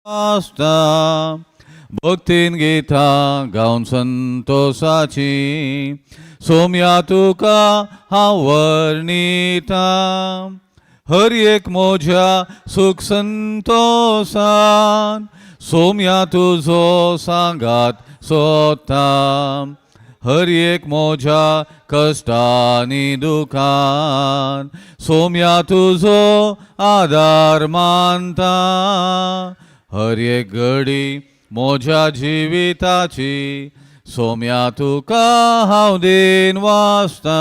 आसता भक्तीन गितां गावन संतोसाची सोम्या तुका हांव वर्णिता हर एक म्हज्या सुख संतोसान सोम्या तुजो सांगात सोदता हर एक म्हज्या कश्टांनी दुखान सोम्या तुजो आदार मानता हर एक घडी म्हज्या जिविताची सोम्या तुका हांव दीन वाचता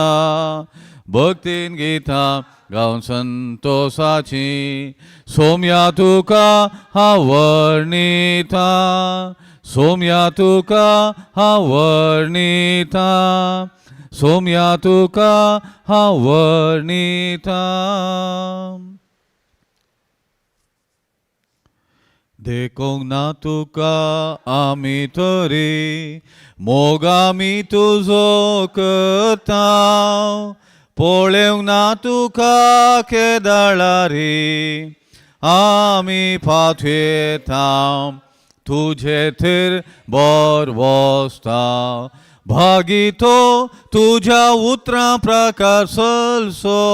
भक्तीन गितां गावन संतोसाची सोम्या तुका हांव वर्णिता सोम्या तुका हांव वर्णिता सोम्या तुका हांव वर्णिता. देखूंक ना तुका आमी तरी मोग आमी तुजो करता पळेवंक ना तुका केदळारी आमी पाथयता तुजे थेर बर वसता भागितो तुज्या उतरां प्रकार सलसो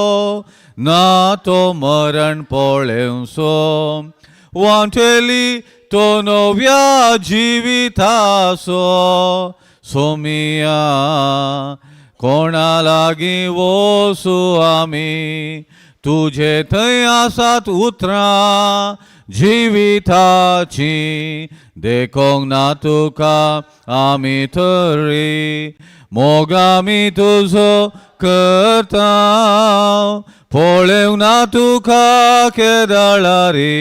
ना तो मरण पळेवसो वांटेली तो नव्या जिवितासो सोमिया कोणा लागीं वसू आमी तुजे थंय आसात उतरां जिविताची देखोंक ना तुका आमी तरी मोग आमी तुजो करता पळेवंक ना तुका केदळारी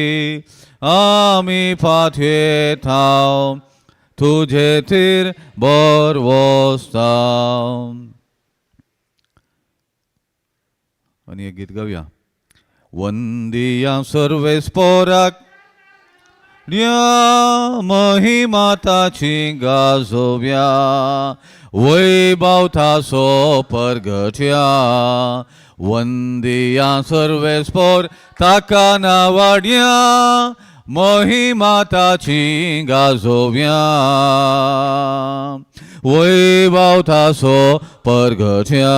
आमी पाथयता तुजे तीर बर वसता. आनी एक गीत गावया. वंदिया सर्वेस्पोराक या महिमा ताची गाजोव्या वैभवतासो परगट्या वंदिया सर्वेस्पोर ताका नावाड्या महिमा ताची गाजोव्या वैभवतासो परगट्या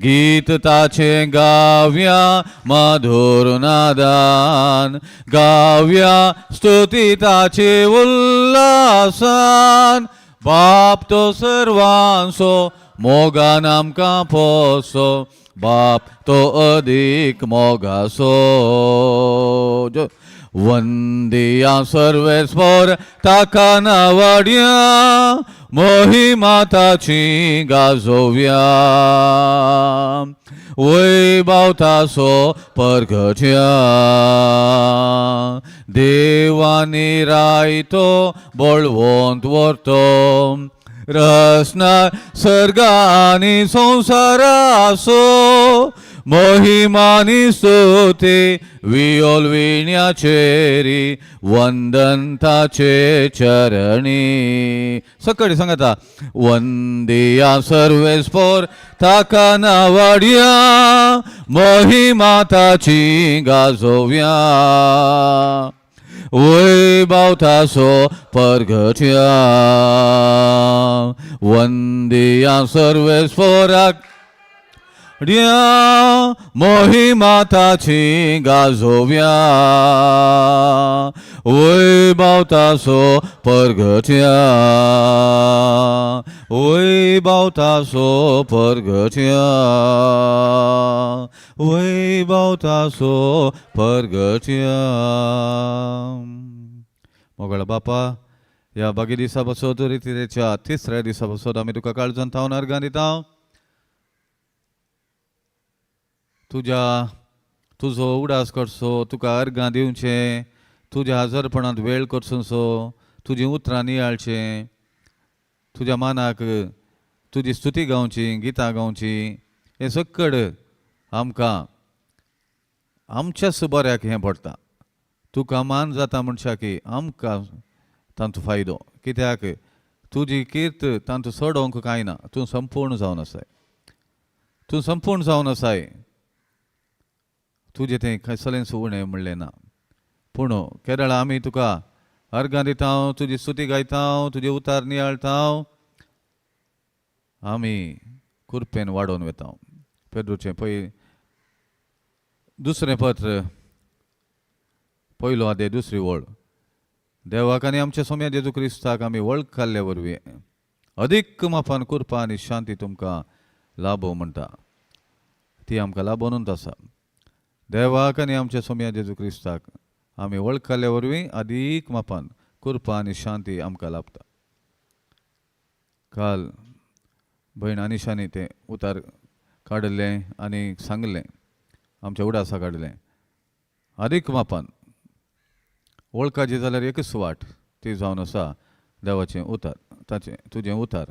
गीत ताचे गाव्या मधुर नादान गाव्या स्तुती ताचे उल्लासान बाप तो सर्वांसो मोगान आमकां पोसो बाप तो अदीक मोगासो वंदिया सर्वेस्पोर ताका नावाड्या महिमा ताची गाजोव्या वैभवतासो परगट्या देवानी रायतो बळवंत व्हरतो रसना सर्गानी संवसारासो महिमानी स्तुती वियोल विण्याचेरी वंदन ताचे चरणी. सकडी सांगता वंदिया सर्वेस्पोर ताका नावाड्या महिमा ताची गाजोव्या वैभवतासो परगट्या वंदिया सर्वेस्पोराक महिमा ताची गाजोव्या वैभवतासो परगट्या वैभवतासो परगट्या वैभवतासो परगट्या. मोगळ बापा ह्या बागी दिसा बसोत रितीच्या तिसऱ्या दिसा बसोत आमी तुका काळजान थावन अर्गां दिता. तुज्या तुजो उडास करचो तुका अर्गां दिवचें तुज्या हजरपणांत वेळ करचो तुजीं उतरां नियाळचें तुज्या मानाक तुजी स्तुती गावची गितां गावची हें सक्कड आमकां आमच्याच बऱ्याक हें पडटा. तुका मान जाता म्हणशा की आमकां तांचो फायदो कित्याक तुजी कीर्त तांचो चडोवंक कांय ना. तूं संपूर्ण जावन आसाय तूं संपूर्ण जावन आसाय तुजें तें कसलेंच उणें म्हणलें ना. पूण केरळा आमी तुका अर्गां दिता, तुजी स्तुती गायता, तुजे उतार नियाळता, आमी कुरपेन वाडोवन वता. पेद्रूचें पय दुसरें पत्र पयलो आदे दुसरी वळ. देवाक आनी आमच्या सोम्या जेजू क्रिस्ताक आमी वळख काडल्या वरवीं अदीक मापान कृपा आनी शांती तुमकां लाभो म्हणटा, ती आमकां लाबोनूच आसा. देवाक आनी आमच्या सोम्या जेजू क्रिस्ताक आमी वळख काडल्या वरवीं अदीक मापान कृपा आनी शांती आमकां लाभता. काल भयण आनिशांनी तें उतार काडिल्लें आनी सांगलें, आमच्या उडासा काडलें. अदीक मापान वळखाची जाल्यार एकच वाट, ती जावन आसा देवाचें उतार, ताचें तुजें उतार.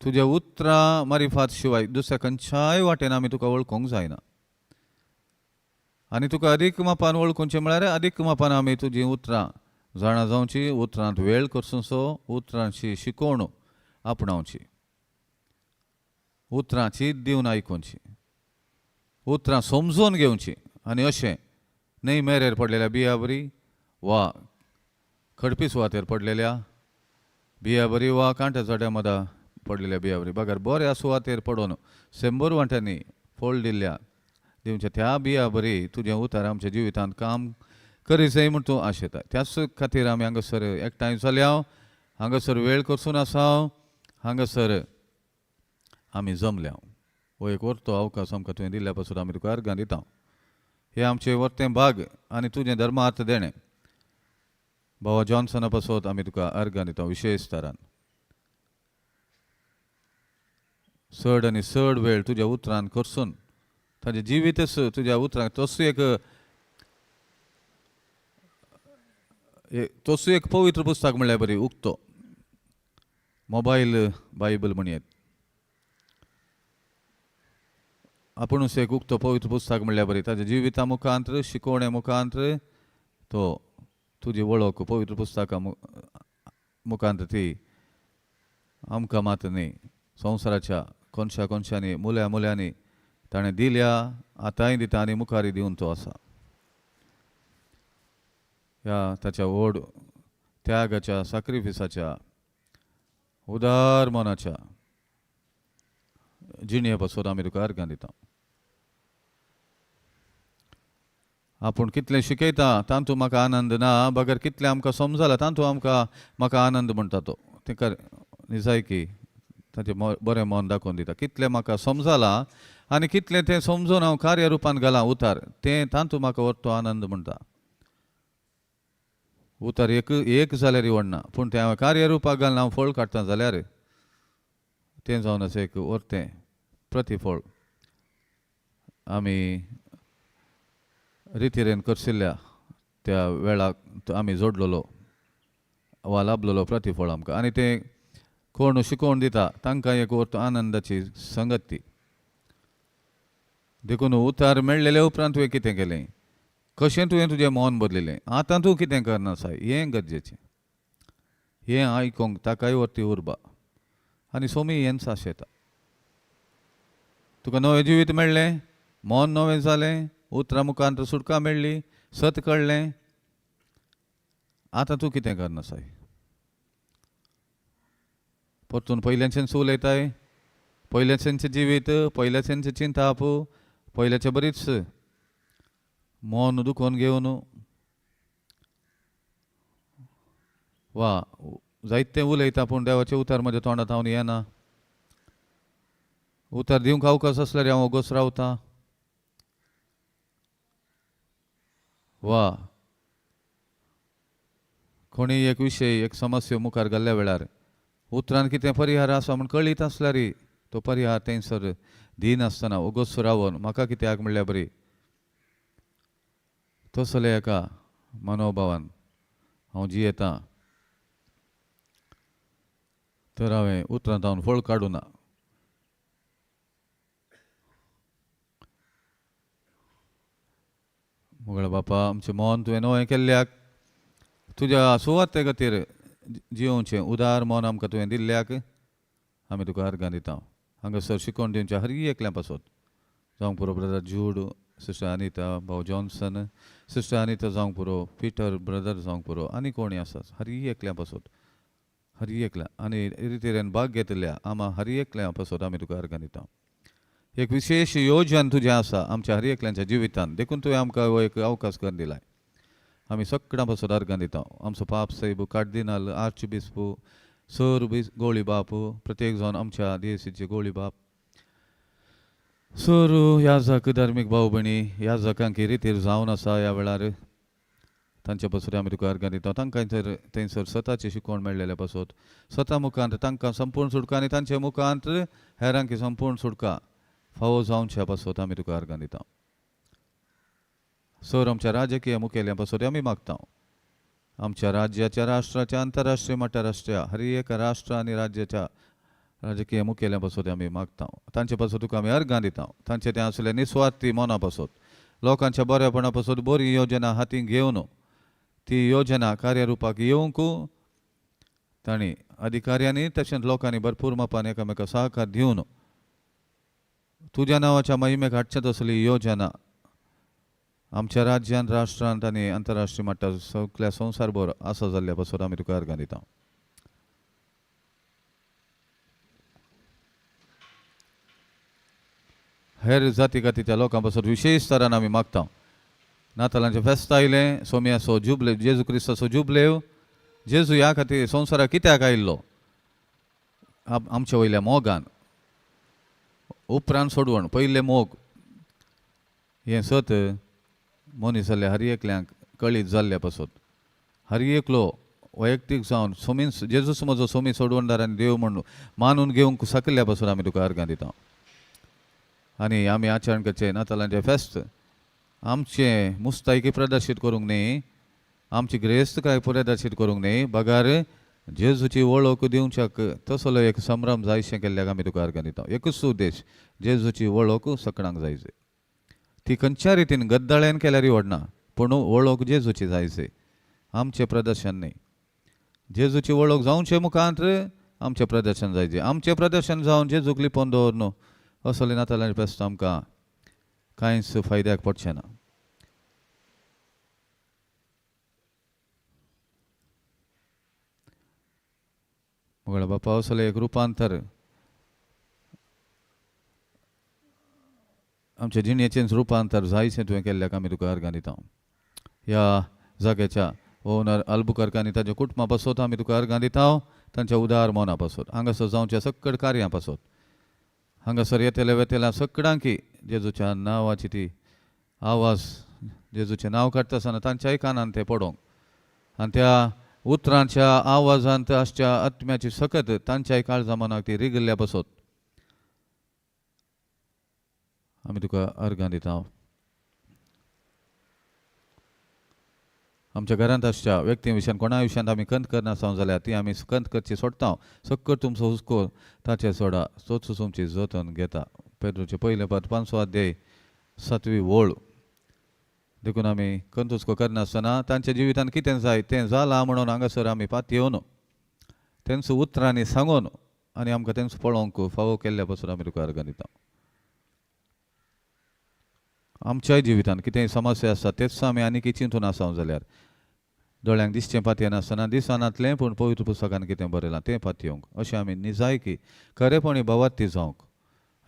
तुज्या उतरां मारिफात शिवाय दुसऱ्या खंयच्याय वाटेन आमी तुका वळखूंक जायना. आनी तुका अदीक मापान वळखुचें म्हळ्यार अदीक मापान आमी तुजीं उतरां जाणा जावची, उतरांत वेळ करचो, उतरांची शिकोवण आपणावची, उतरां चीत दिवन आयकुची, उतरां समजून घेवची. आनी अशें न्हय मेरेर पडलेल्या बिया बरी वा खडपी सुवातेर पडलेल्या बिया बरी वा कांट्या चड्या मदा पडलेल्या बिया बरी, बगर बऱ्या सुवातेर पडून 100 वांट्यांनी फळ दिल्ल्या दिवच्या त्या बिया बरी तुजें उतार आमच्या जिवितांत काम करी जाय म्हूण तूं आशेता. त्याच खातीर आमी हांगासर एकठांय जाल्या, हांगासर वेळ करसून आसा, हांगासर आमी जमल्या. हो एक वर्तो अवकाश आमकां तुवें दिल्ल्या पासून आमी तुका अर्गां दिता. हे आमचें वर्तें भाग आनी तुजें धर्मार्थ देणें. भावा जॉन्सना पासत आमी तुका अर्गां दिता विशेश तरान. चड आनी चड वेळ तुज्या उतरान करसून ताजें जिवीतच तुज्या उतरान तसो एक पवित्र पुस्तक म्हणल्यार बरी उक्तो मोबायल बायबल म्हणयेत. आपुणूच एक उक्तो पवित्र पुस्तक म्हणल्यार बरी ताज्या जिविता मुखांत्र शिकोवणे मुखांत्र तो तुजी वळख पवित्र पुस्तका मुखांत्र ती आमकां मात न्ही संवसाराच्या कोनशा कोनशांनी मुल्या मुल्यांनी ताणें दिल्या, आतांय दिता आनी मुखारय दिवन तो आसा. ह्या ताच्या व्हड त्यागाच्या साक्रिफिसाच्या उदार मनाच्या जिणे पासून आमी तुका अर्गां दिता. आपूण कितलें शिकयता तातूंत म्हाका आनंद ना, बगर कितलें आमकां समजला तातूंत आमकां म्हाका आनंद म्हणटा तो. तें निजायकी ताचें बरें मन दाखोवन दिता. कितलें म्हाका समजलां आनी कितलें तें समजून हांव कार्य रुपान घालां उतार, तें तातूंत म्हाका व्हरतो आनंद म्हणटा. उतार एक एक जाल्यार वडना, पूण तें हांवें कार्य रुपाक घालून हांव फळ काडटा जाल्यार तें जावन आसा एक व्हरतें प्रतिफळ. आमी रितीरेन करशिल्ल्या त्या वेळाक आमी जोडलेलो वा लाबलेलो प्रतिफळ आमकां. आनी तें कोण शिकोवन दिता तांकां एक व्हरतो आनंदाची संगत ती. देखून उतार मेळ्ळेले उपरांत तुवें कितें केलें, कशें तुवें तुजें मन बदलिलें, आतां तूं कितें करना आसा हें गरजेचें. हें आयकूंक ताकाय व्हरती उर्बा आनी सोमी हेंच आशेता. तुका नवें जिवीत मेळ्ळें, मन नवें जालें, उतरां मुखांत सुटका मेळ्ळी, सत कळ्ळें, आतां तूं कितें करना आसाय? परतून पयल्याच्यान उलयताय, पयल्याच्यानचें जिवीत, पयल्याच्यानचें चिंताप, पयल्याचे बरीच मन दुखोवन घेवन वा जायतें उलयता पूण देवाचें उतर म्हज्या तोंडांत हांव येना. उतर दिवंक अवकाश आसल्यार हांव ओगोच रावता. वा कोणीय एक विशय एक समस्या मुखार घाल्ल्या वेळार उतरान कितें परिहार आसा म्हूण कळीत आसल्यार तो परिहार थंयसर दिनासतना ओगोच रावन म्हाका कित्याक म्हणल्यार बरी तसले एका मनोभावान हांव जियेतां तर हांवें उतरांत हांव फळ काडूना. मुगळ बापा आमचें मन तुवें नवें केल्ल्याक तुज्या सुवाते खातीर जियोवचें उदार मन आमकां तुवें दिल्ल्याक आमी तुका अर्गां दिता. हांगासर शिकोवन दिवच्या हर एकल्या पासत जावंक पुरो ब्रदर जूड सिस्टर अनिता, भाव जॉन्सन, सिस्टर अनिता जावंक पुरो, पिटर ब्रदर जावंक पुरो, आनी कोणी आसा हर एकल्या पासत, हर एकल्या आनी रितीन भाग घेतल्या आमा हर एकल्या पासत आमी तुका अर्गां दिता. एक विशेश योजन तुजें आसा आमच्या हर एकल्यांच्या जिवितान, देखून तुवें आमकां हो एक अवकाश करून दिलाय. आमी सगळ्यां पासत अर्गां दिता. आमचो पाप साहेब, कार्दिनाल, आर्च बिस्पू, सर बीस गोळी बाप, प्रत्येक जावन आमच्या देशीचे गोळी बाप, सर याजक, धार्मीक भाव भयणी, याजकांक रितीर जावन आसा ह्या वेळार तांच्या पासून आमी तुका अर्गां दिता. तांकां थंय थंयसर स्वताची शिकवण मेळ्ळेल्या पासत स्वता मुखांत तांकां संपूर्ण सुटका आनी तांच्या मुखांत हेरांक संपूर्ण सुटका फावो जावच्या पासत आमी तुका अर्गां दिता. सर आमच्या राजकीय मुखेल्या पासत आमी मागता. आमच्या राज्याच्या, राष्ट्राच्या, आंतरराष्ट्रीय मट्टार राष्ट्रीय हर एक राष्ट्र आनी राज्याच्या राजकीय मुखेल्या पासत आमी मागता. तांचे पासत तुका आमी अर्गां दिता. तांचे ते आसले निस्वार्थी मना पासत, लोकांच्या बरेपणा पासत बरी योजना हातीं घेवन ती योजना कार्यरुपाक येवंक तांणी अधिकाऱ्यांनी तशेंच लोकांनी भरपूर मापान एकामेका सहकार दिवन तुज्या नांवाच्या महिमेक हाडचें तसली योजना आमच्या राज्यांत, राष्ट्रांत आनी आंतरराष्ट्रीय मट्टार सगळ्या संवसारभर आसा जाल्ल्या पासत आमी तुका अर्गां दिता. हेर जाती कातीच्या लोकां पासत विशेश तरान आमी मागता. नातालांचें फेस्त आयलें, सोम्याचो जुबले, जेजू क्रिस्ताचो जुबलेव, जेजू ह्या खातीर संवसाराक कित्याक आयिल्लो? आमच्या वयल्या मोगान, उपरांत सोडवण, पयलें मोग हें सत मनीस जाल्ल्या हर एकल्यांक कळीत जाल्ल्या पासत हर एकलो वैयक्तीक जावन सोमीन जेजूस म्हजो सोमी सोडवणदार आनी देव म्हूण मानून घेवंक सकल्ल्या पासून आमी तुका अर्गां दिता. आनी आमी आचरण करचें नातालांचें फेस्त आमचें मुस्तायकी प्रदर्शीत करूंक न्ही, आमची ग्रेस्तकाय प्रदर्शीत करूंक न्ही, बगार जेजूची वळख दिवच्याक तसलो एक संभ्रम जायशें केल्ल्याक आमी तुका अर्गां दिता. एकूच उद्देश, जेजूची वळख सकणांक जायचे. ती खंयच्या रितीन गद्दाळ्यान केल्यार व्हडना, पूण वळख जेजूची जायचे, आमचें प्रदर्शन न्ही. जेजूची वळख जावचे मुखांत आमचें प्रदर्शन जायचे. आमचें प्रदर्शन जावन जेजूक लिपोवन दवर न्हू असलें नातालांचें फेस्त आमकां कांयच फायद्याक पडचें ना. मगळ बापा असलें एक रुपांतर आमच्या जिणेचेंच रुपांतर जायशें तुवें केल्ल्याक आमी तुका अर्गां दिता. ह्या जाग्याच्या ओनर आल्बुकर्क आनी ताच्या कुटुंबा पासत आमी तुका अर्गां दिता, तांच्या उदार मना पासत, हांगासर जावच्या सक्कड कार्यां पासत, हांगासर येतले वेतल्या सगळ्यांकी जेजूच्या नांवाची ती आवाज, जेजूचें नांव काडटा आसतना तांच्याय कानान तें पडोंक आनी त्या उतरांच्या आवाजांत आसच्या आत्म्याची सकत तांच्याय काळजा मनाक ती रिगिल्ल्या पासत आमी तुका अर्गां दिता. आमच्या घरांत आसच्या व्यक्ती विशयान कोणा विशयांत आमी खंत करनासता जाल्यार ती आमी खंत करची सोडटा. सक्कड तुमचो हुस्को ताचे सोडा, तोच तुमची जतन घेता. पेद्रोचें पयलें पद 5 अध्याय 7वी वळ. देखून आमी खंत हुस्को करनासतना तांच्या जिवितांत कितें जाय तें जालां म्हणून हांगासर आमी पातयेवन तेंचो उतरांनी सांगून आनी आमकां तेंचो पळोवंक फावो केल्ल्या पासून आमी तुका अर्गां दिता. आमच्याय जिवितांत कितेंय समस्या आसा तेच आमी आनीक चिंतून आसा जाल्यार दोळ्यांक दिसचें पातयेनासतना दिसनातलें पूण पवित्र पुस्तकान कितें बरयलां तें पातयेवंक अशें आमी निजायकी खरेपणी भावार्थी जावंक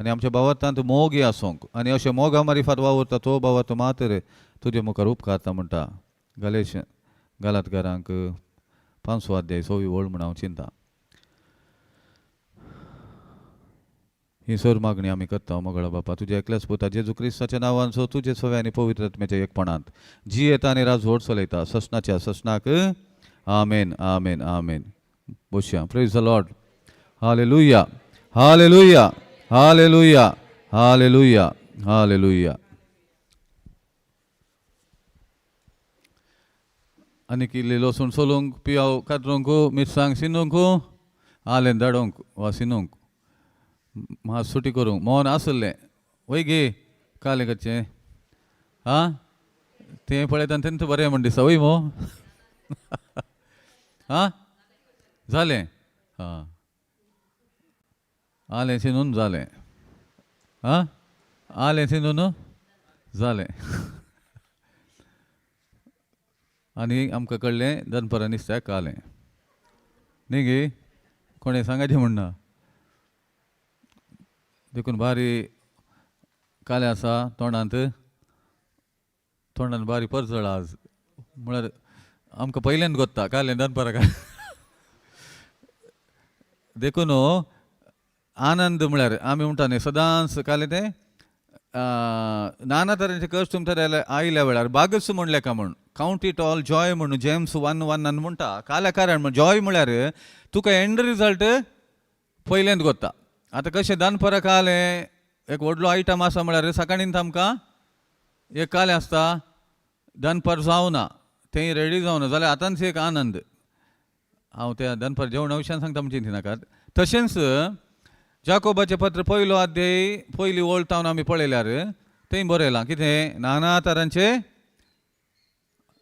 आनी आमच्या भावार्थांत मोगी आसूंक आनी अशें मोगा मारिफात वावुरता तो भावार्थ मात्र तुजे मुखार उपकारता म्हणटा गलेश गालातकारांक 5 अध्याय 6वी वळ म्हूण हांव चिंता. ही सर मागणी आमी करता मोगळा बापा तुज्या एकल्याच पुता जेजू क्रिस्ताच्या नांवान सो तुजे सवे आनी पवित्र आत्म्याच्या एकपणांत जी येता आनी राजवट चलयता ससनाच्या ससनाक. आमेन आमेन आमेन. बसया. Praise the Lord. Hallelujah hallelujah hallelujah hallelujah hallelujah. आनी इल्ली लसूण सोलूंक, पियाव कातरूंक, मिरसांग शिनूंक, आलें धाडूंक वा शिनूंक, मात सुटी करूंक मोन आसलें वय गे कालें करचें आं तें पळयता तेंच बरें म्हण दिसता वय मो आं जालें आं आलें शिनून जालें आं आलें शिनून जालें. आनी आमकां कळ्ळें दनपरां नुस्त्याक कालें न्ही गे, कोणें सांगाचें म्हण ना. देखून बारी कालें आसा तोंडांत, तोंडान बारी परजळ आज, म्हळ्यार आमकां पयल्यान गोत्ता कालें दनपरां काय. देखून आनंद म्हळ्यार आमी म्हणटा न्ही सदांच कालें तें नाना तरेचे कश्ट तुमच्या आयल्या वेळार बागच म्हणलें का म्हूण, कावंट it all Joy म्हणून जेम्स 1:1 म्हणटा. काल्या कारण म्हण जॉय म्हळ्यार तुका एंड रिजल्ट पयल्यांत गोत्ता. आतां कशें दनपरां कालें एक व्हडलो आयटम आसा म्हळ्यार सकाळींत आमकां एक कालें आसता, दनपार जावना तें रेडी जावना जाल्यार आतांच एक आनंद. हांव त्या दनपार जेवणा विशयान सांगता म्हणजे चिंतिनाकात. तशेंच जाकोबाचें पत्र पयलो अध्याय पयली ओळ तावन आमी पळयल्यार थंय बरयलां कितें, नाना तरांचे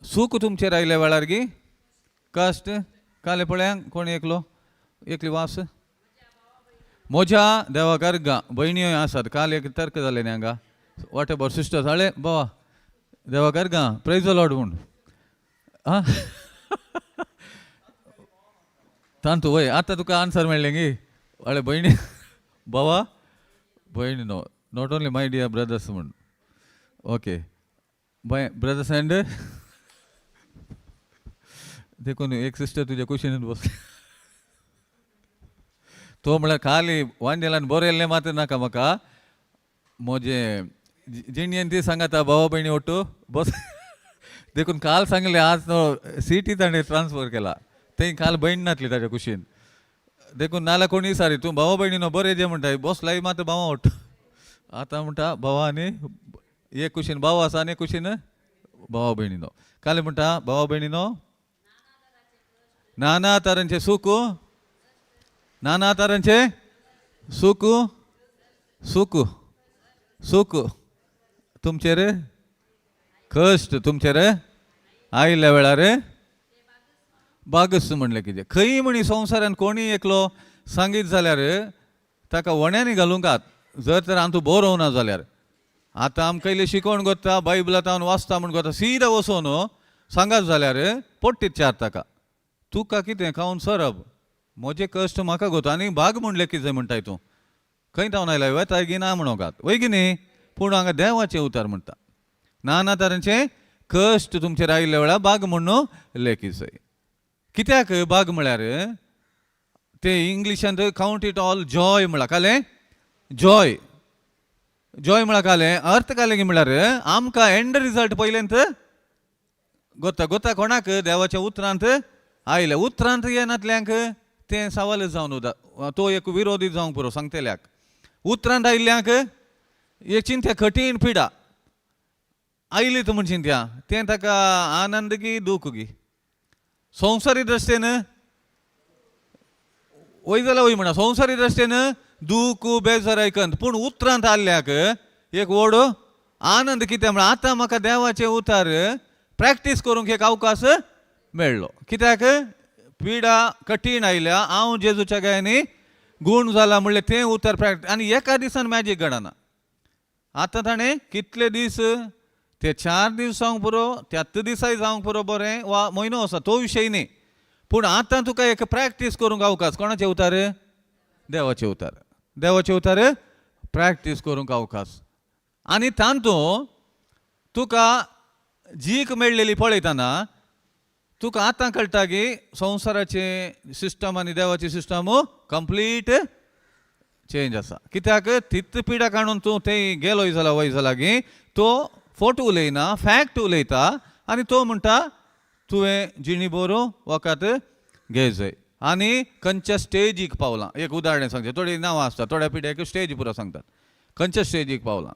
सूख तुमचेर आयल्या वेळार गी कश्ट. कालें पळया कोण एकलो एकली वास म्हज्या देवा अर्गां भयणीय आसात. काल एक तर्क जालें न्ही हांगा, what about sisters हाळे बाबा देवा अर्गां प्रेज the Lord म्हूण. आं तांतू वय आतां तुका आन्सर मेळ्ळें गी हळे भयणी बाबा भयणी no not only my dear brothers म्हूण. ओके बाय ब्रदर्स अँड देखून एक सिस्टर तुज्या कुशीनूच बसली. तो म्हळ्यार खाली वांजेलान बरयल्लें मात नाका म्हाका, म्हजें जिणयेन ती सांगाता भावा भयणी ओट्टू बस. देखून काल सांगलें आज तो सिटी ताणें ट्रान्सफर केला, थंय काल भयण नासली ताच्या कुशीन. देखून नाल्यार कोणीय सारी तूं भावा भयणी न्हू बरें जें म्हणटा बसलाय मात भावा ओट्टू. आतां म्हणटा भावा आनी एक कुशीन भाव आसा आनी एक कुशीन भावा भयणी न्हू. काल म्हणटा भावा भयणी न्हू नाना तरांचे सूख, नाना तरांचे सूख सूख सूख तुमचेर कश्ट तुमचेर आयल्या वेळार बागस म्हणलें कितें. खंय म्हणी संवसारान कोणीय एकलो सांगीत जाल्यार ताका वण्यांनी घालूंक जर तर आमचो बरोवना ना जाल्यार. आतां आमकां इल्लें शिकोवन गोत्ता बायबलांत हांव वाचता म्हूण गोता सीदा वचोन सांगात जाल्यार पोट्टीत चार ताका तुका कितें खावन सरप म्हजें कश्ट म्हाका गोता आनी भाग म्हणलें कितें म्हणटाय तूं खंय तावन आयला वेताय गी ना म्हणोंक वय की न्ही. पूण हांगा देवाचें उतर म्हणटा नाना तरांचें कश्ट तुमचेर आयिल्ल्या वेळार बाग म्हणून लेखीचय. कित्याक बाग म्हळ्यार ते इंग्लिशांत कावंट it all Joy म्हळ्यार कालें जॉय जॉय म्हळ्यार कालें अर्थ कालें की म्हळ्यार आमकां एंड रिजल्ट पयलेंत गोता गोता कोणाक देवाच्या उतरांत आयलें. उतरांत येनातल्यांक तें सवाल जावन उरता, तो एक विरोधी जावंक पुरो सांगतल्याक. उतरांत आयिल्ल्यांक एक चिंत्या कठीण पिडा आयली तूं म्हण चिंत्या तें ताका आनंद गी दूख गी. संवसारी दृश्टेन वय जाल्यार वय म्हणा संवसारी दृश्टेन दूख बेजार आयकंत, पूण उतरांत आयिल्ल्याक एक व्हड आनंद. कितें म्हळ्यार आतां म्हाका देवाचें उतार प्रॅक्टीस करूंक एक अवकाश मेळ्ळो. कित्याक पिडा कठीण आयल्या हांव जेजूच्या गायांनी गूण जाला म्हणलें तें उतर प्रॅक्टीस. आनी एका दिसान मॅजीक घडना. आतां ताणें कितले दीस ते 4 दीस जावंक पुरो, त्याच दिसाय जावंक पुरो बरें वा म्हयनो आसा तो विशय न्ही, पूण आतां तुका एक प्रॅक्टीस करूंक अवकाश. कोणाचें उतार? देवाचें उतार. देवाचें उतार प्रॅक्टीस करूंक अवकाश. आनी तातूंत तुका जीक मेळ्ळेली पळयतना तुका आतां कळटा की संवसाराचें सिस्टम आनी देवाची सिस्टम कंप्लीट चेंज आसा. कित्याक तित पिडा काडून तूं थंय गेलो जाल्यार वय जाल्यार की तो फोटो उलयना, फॅक्ट उलयता आनी तो म्हणटा तुवें जिणी बरो वखद घे जाय. आनी खंयच्या स्टेजीक पावलां एक उदाहरण सांगचें, थोडीं नांवां आसता थोड्या पिड्याक स्टेज पुरो सांगतात, खंयच्या स्टेजीक पावलां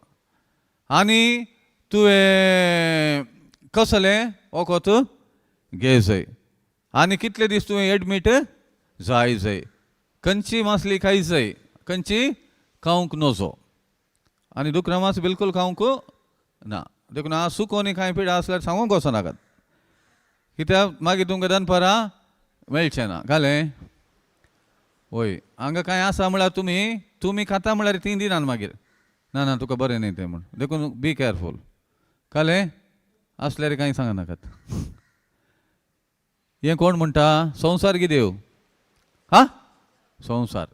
आनी तुवें कसलें वखद घे जाय आनी कितले दीस तुवें एडमीट जाय जाय, खंयची मासली खाय जाय, खंयची खावंक नजो आनी दुकरा मास बिलकूल खावंक ना. देखून हांव सुको न्ही कांय पिडा आसल्यार सांगूंक वचनाकात, कित्याक मागीर तुमकां दनपरां मेळचें ना. घालें वय हांगा कांय आसा म्हळ्यार तुमी तुमी खाता म्हळ्यार तीं दिनात मागीर ना ना तुका बरें न्ही तें म्हूण. देखून बी कॅरफूल. कळ्ळें? आसल्यार कांय सांगनाकात. हें कोण म्हणटा? संवसार की देव? हा, संवसार.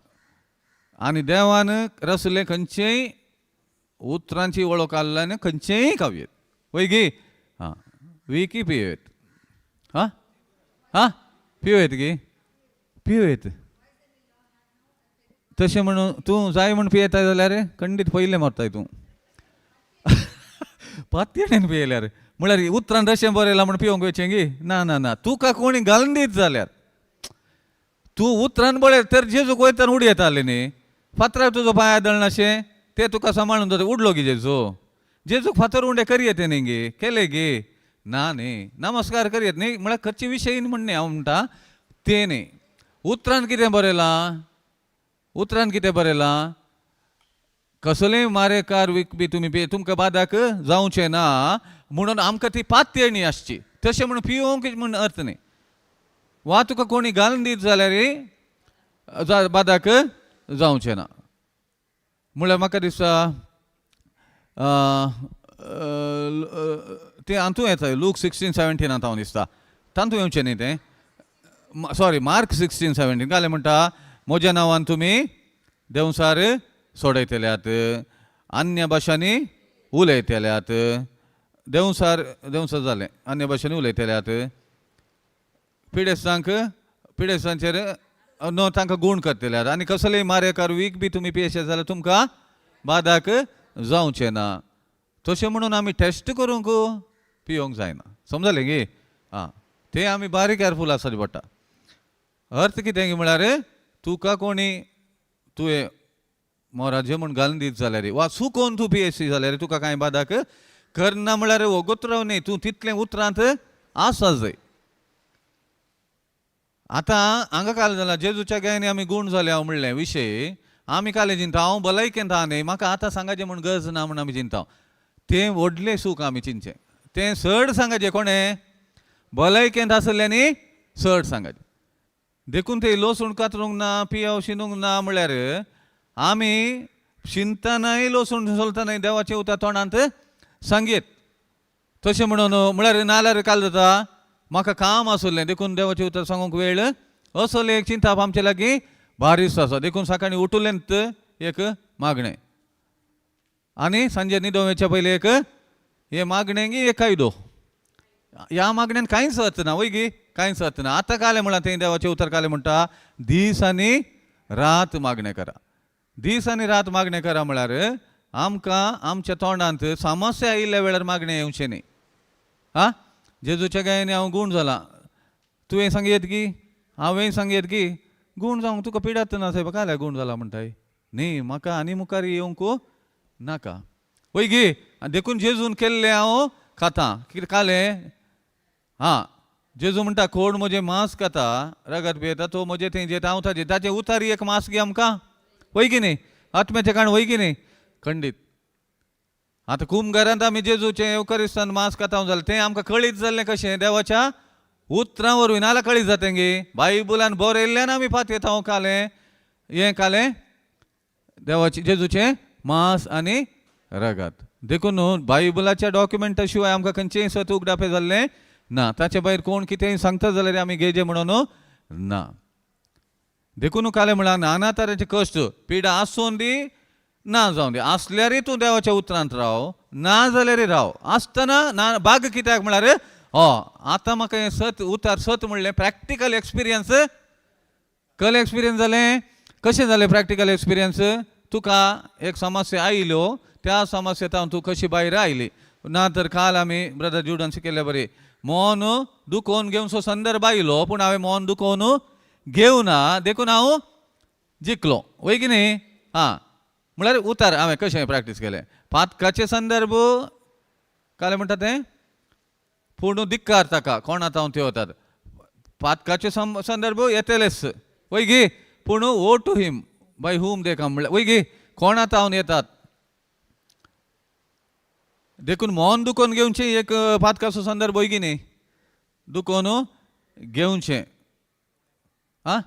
आनी देवान रसलें खंयचेय उतरांची वळख आसल्यान खंयचेंय खावयेत, वय गी? आं, विकी पियेत. हां हां, पिवयेत गी, पिवयेत. तशें म्हणून तूं जाय म्हूण पियेता जाल्यार खंडीत पयलें मरताय तूं. पातयेन पियेल्यार म्हळ्यार उतरान तशें बरयलां म्हूण पिवंक वयचें गी? ना ना ना. तुका कोणी घालून दीत जाल्यार तूं उतरान पळय तर जेजूक वयताना उडी येताली न्ही, फातरार तुजो पांय आदळनाशें ते तुका सांबाळून दवर. उडलो गी जेजू? जेजूक फातर उंडे करी येते न्ही गे, केले गे? ना न्ही. नमस्कार करी येत न्ही. म्हळ्यार खंयचे विशयी म्हण न्ही हांव म्हणटा तें न्ही. उतरान कितें बरयलां? उतरान कितें बरयलां? कसलेय मारेकार विकपी तुमी बी तुमकां बादाक जावचें ना म्हणून आमकां ती पातयेणी आसची. तशें म्हणून पिवंक म्हूण अर्थ न्ही. वा तुका कोणी घालून दीत जाल्यार बादाक जावचें ना. म्हळ्यार म्हाका दिसता तें हातूंत येता, लूक 16:17 हांव दिसता तातूंत येवचें न्ही तें, सॉरी, मार्क 16:17. कालें म्हणटा, म्हज्या नांवान तुमी देंवचार सोडयतल्यात, अन्य भाशांनी उलयतल्यात. देंवचार देंवचार जालें, अन्य भाशांनी उलयतल्यात, पिडेस्तांक पिडेस्तांचेर न्हू तांकां गूण करतल्यात, आनी कसलेय मारेकार वीक बी तुमी पियेशे जाल्यार तुमकां बादाक जावचें ना. तशें म्हणून आमी टेस्ट करूंक पियोंक जायना. समजलें गी? आं, तें आमी बारीक केरफूल आसचें पडटा. अर्थ कितें म्हळ्यार तुका कोणी तुवें मोराजें म्हूण घालून दीत जाल्यार वा चुकोवन तूं पियेशी जाल्यार तुका कांय बादाक करना. म्हळ्यार वगत राव न्ही, तूं तितलें उतरांत आसा जाय. आतां हांगा काल जाला जेजूच्या गायनी आमी गूण जाले हांव म्हणलें विशय आमी काले चिंता हांव भलायकेंत आहा न्ही, म्हाका आतां सांगाचें म्हूण गरज ना म्हूण आमी चिंता. तें व्हडलें सूख आमी चिंतचें, तें चड सांगाचें. कोणें भलायकेंत आसल्ल्यांनी चड सांगाचें. देखून ते लसूण कातरूंक ना, पियाव शिनूंक ना. म्हळ्यार आमी शिनतनाय लसूण सोलतनाय देवाचें उतर तोंडांत सांगयेत. तशें म्हणून म्हळ्यार नाल्यार काल जाता म्हाका काम आसलें देखून देवाचें उतर सांगूंक वेळ असले एक चिंताप आमचे लागीं बारीस आसा. देखून सकाळीं उठुलेंत एक मागणें आनी सांजे न्हिदोंक वयच्या पयलीं एक हें मागणें की एक कायदो. ह्या मागण्यान कांयच अर्थ ना, वय गी? कांयच अर्थ ना. आतां कालें म्हळां तें देवाचें उतर कालें म्हणटा, दीस आनी रात मागणें करा. दीस आनी रात मागणें करा म्हळ्यार आमकां आमच्या तोंडांत समस्या आयिल्ल्या वेळार मागणें येवचें न्ही. आं, जेजूच्या गायनी हांव गूण जाला, तुवें सांगयेत गी, हांवें सांगयेत गी, गूण जावंक तुका पिडात ना सायबा, काल्या गूण जाला म्हणटाय न्ही, म्हाका आनी मुखार येवंक नाका, वय गी? देखून जेजून केल्लें हांव खातां. कितें कालें? हां, जेजू म्हणटा कोण म्हजें मांस खाता रगत पियेता तो म्हजें थंय जेता हांव ताजें. ताचें उतारी एक मांस गी आमकां, वय की न्ही? आत्म्याचें काण, वय की न्ही? खंडीत. आतां कुमघरांत आमी जेजूचें येवकरिस्तान मांस खाता जालें तें आमकां कळीत जाल्लें कशें? देवाच्या उतरां वरवीं. नाल्यार कळीत जातें गी? बायबलान बरयल्ल्यान आमी पातयेता हांव कालें हें कालें देवाचें जेजूचें मांस आनी रगत. देखून न्हू बायबलाच्या डॉक्युमेंटा शिवाय आमकां खंयचेंय सत उगडापें जाल्लें ना. ताचे भायर कोण कितेंय सांगता जाल्यार आमी घेजे म्हणून ना. देखून कालें म्हळ्यार नाना तरेचे कश्ट पिडा आसून दी ना जावं दी, आसल्यारय तूं देवाच्या उतरांत राव, ना जाल्यारय राव. आसतना ना बाग कित्याक म्हळ्यार हो आतां म्हाका हें सत उतार सत म्हणलें प्रॅक्टिकल एक्सपिरियन्स. कल एक्सपिरियन्स जालें. कशें जालें प्रॅक्टिकल एक्सपिरियन्स? तुका एक समस्या आयल्यो, त्या समस्येंत तूं कशी भायर आयली. ना तर काल आमी ब्रदर जुडन शिकयल्ले बरी मन दुखोवन घेवचो संदर्भ आयलो, पूण हांवें मन दुखोवन घेवना देखून हांव जिखलो, वय की न्ही? आं, म्हळ्यार उतार हांवें कशें प्रॅक्टीस केलें पातकाचे संदर्भ काल म्हणटा तें, पूण धिक्कार ताका कोणा हांव ते वतात. पातकाचे संदर्भ येतलेच, वय गी? पूण woe to him by whom they come म्हणल्यार, वय गी, कोणा तावन येतात. देखून मन दुखोवन घेवचें एक पातकाचो संदर्भ, वय की न्ही? दुखोवन घेवचें आं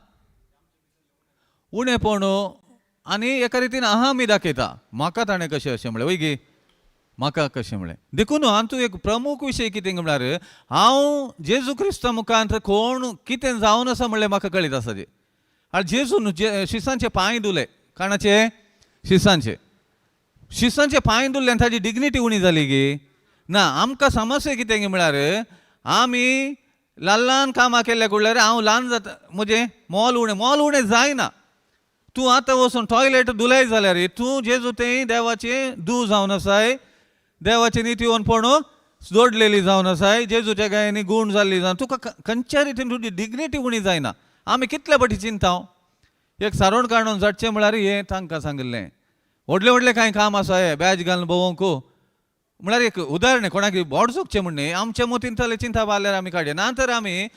उणेपण आनी एका रितीन आहा आमी दाखयता म्हाका ताणें कशें अशें म्हणलें, वय गी? म्हाका कशें म्हळें. देखून हातूंत एक प्रमुख विशय कितें म्हळ्यार हांव जेजू क्रिस्ता मुखांत कोण कितें जावन आसा म्हणलें म्हाका कळीत आसा जें. आनी जेजून शिसांचे पांय धुले. कोणाचे? शिसांचे. शिसांचे पांय धुल्ल्यान ताजी डिग्निटी उणी जाली गी ना. आमकां समस्या कितें म्हळ्यार आमी ल्हान ल्हान कामां केल्ल्या कुडल्यार हांव ल्हान जाता, म्हजें मोल उणें, मोल उणें जायना. तूं आतां वचून टॉयलेट धुलय जाल्यार तूं जेजू तें देवाचें दू जावन आसाय, देवाचें नितीवनपण जोडलेली जावन आसाय, जेजूच्या गायांनी गूण जाल्ली जावन तुका खंयच्या रितीन तुजी डिग्निटी उणी जायना. आमी कितले फावटी चिंता एक सारोण काडून जाटचें म्हळ्यार हें तांकां सांगिल्लें. व्हडलें व्हडलें कांय काम आसा हें बॅज घालून भोंवंक म्हळ्यार एक उदाहरण, कोणाक बोट चुकचें म्हण न्ही. आमच्या मतींतले चिंता जाल्यार आमी काडया ना तर आमी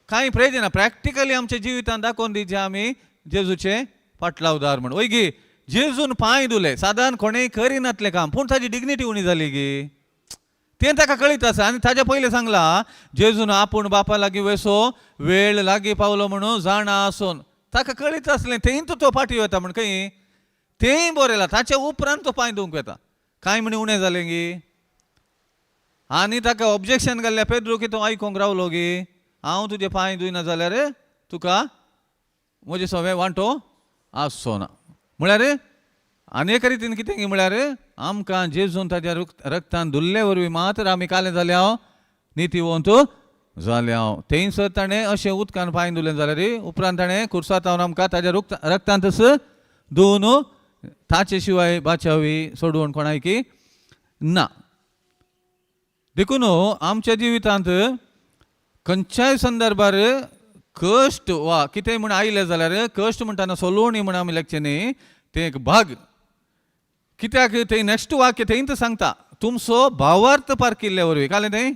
कांय प्रयोजन ना. प्रॅक्टिकली आमच्या जिवितांत दाखोवन दिवचें आमी जेजूचें फाटलावदार म्हण. वय गी जेजून पांय धुले, सादारण कोणेय करिनातलें काम, पूण ताजी डिग्निटी उणी जाली गी तें ताका कळीत आसा. आनी ताज्या पयलीं सांगलां जेजून आपूण बापा लागीं वेसो वेळ लागीं पावलो म्हणून जाणा आसून ताका कळीत आसलें तेंय तो फाटीं वता म्हण खंय तेंय बरयलां. ताच्या उपरांत तो पांय धुवंक वता. कांय म्हणी उणें जालें गी. आनी ताका ऑब्जेक्शन घाल्ल्या पेद्रू की तूं आयकूंक रावलो गी, हांव तुजे पांय धुयना जाल्यार तुका म्हजे सवे वांटो आसचो ना. म्हळ्यार आनी एका रितीन कितें गी म्हळ्यार आमकां जेजून ताज्या रक्तान धुल्ले वरवीं मात्र आमी कालें जाल्या हांव नितीवंत जाल्या हांव. थंयसर ताणें अशें उदकान पांय धुलें जाल्यार उपरांत ताणें खुर्सांत आमकां ताज्या रक्तांतच धुवन ताचे शिवाय बाचावी सोडवण कोणायकी ना. देखून आमच्या जिवितांत खंयच्याय संदर्भार कश्ट वा कितें म्हूण आयलें जाल्यार कश्ट म्हणटाना सोलोवणी म्हूण आमी लेखचें न्ही, तें एक भाग. कित्याक तें नेक्स्ट वाक्य थंयच सांगता तुमचो भावार्थ पारखिल्ले वरवीं. कालें तें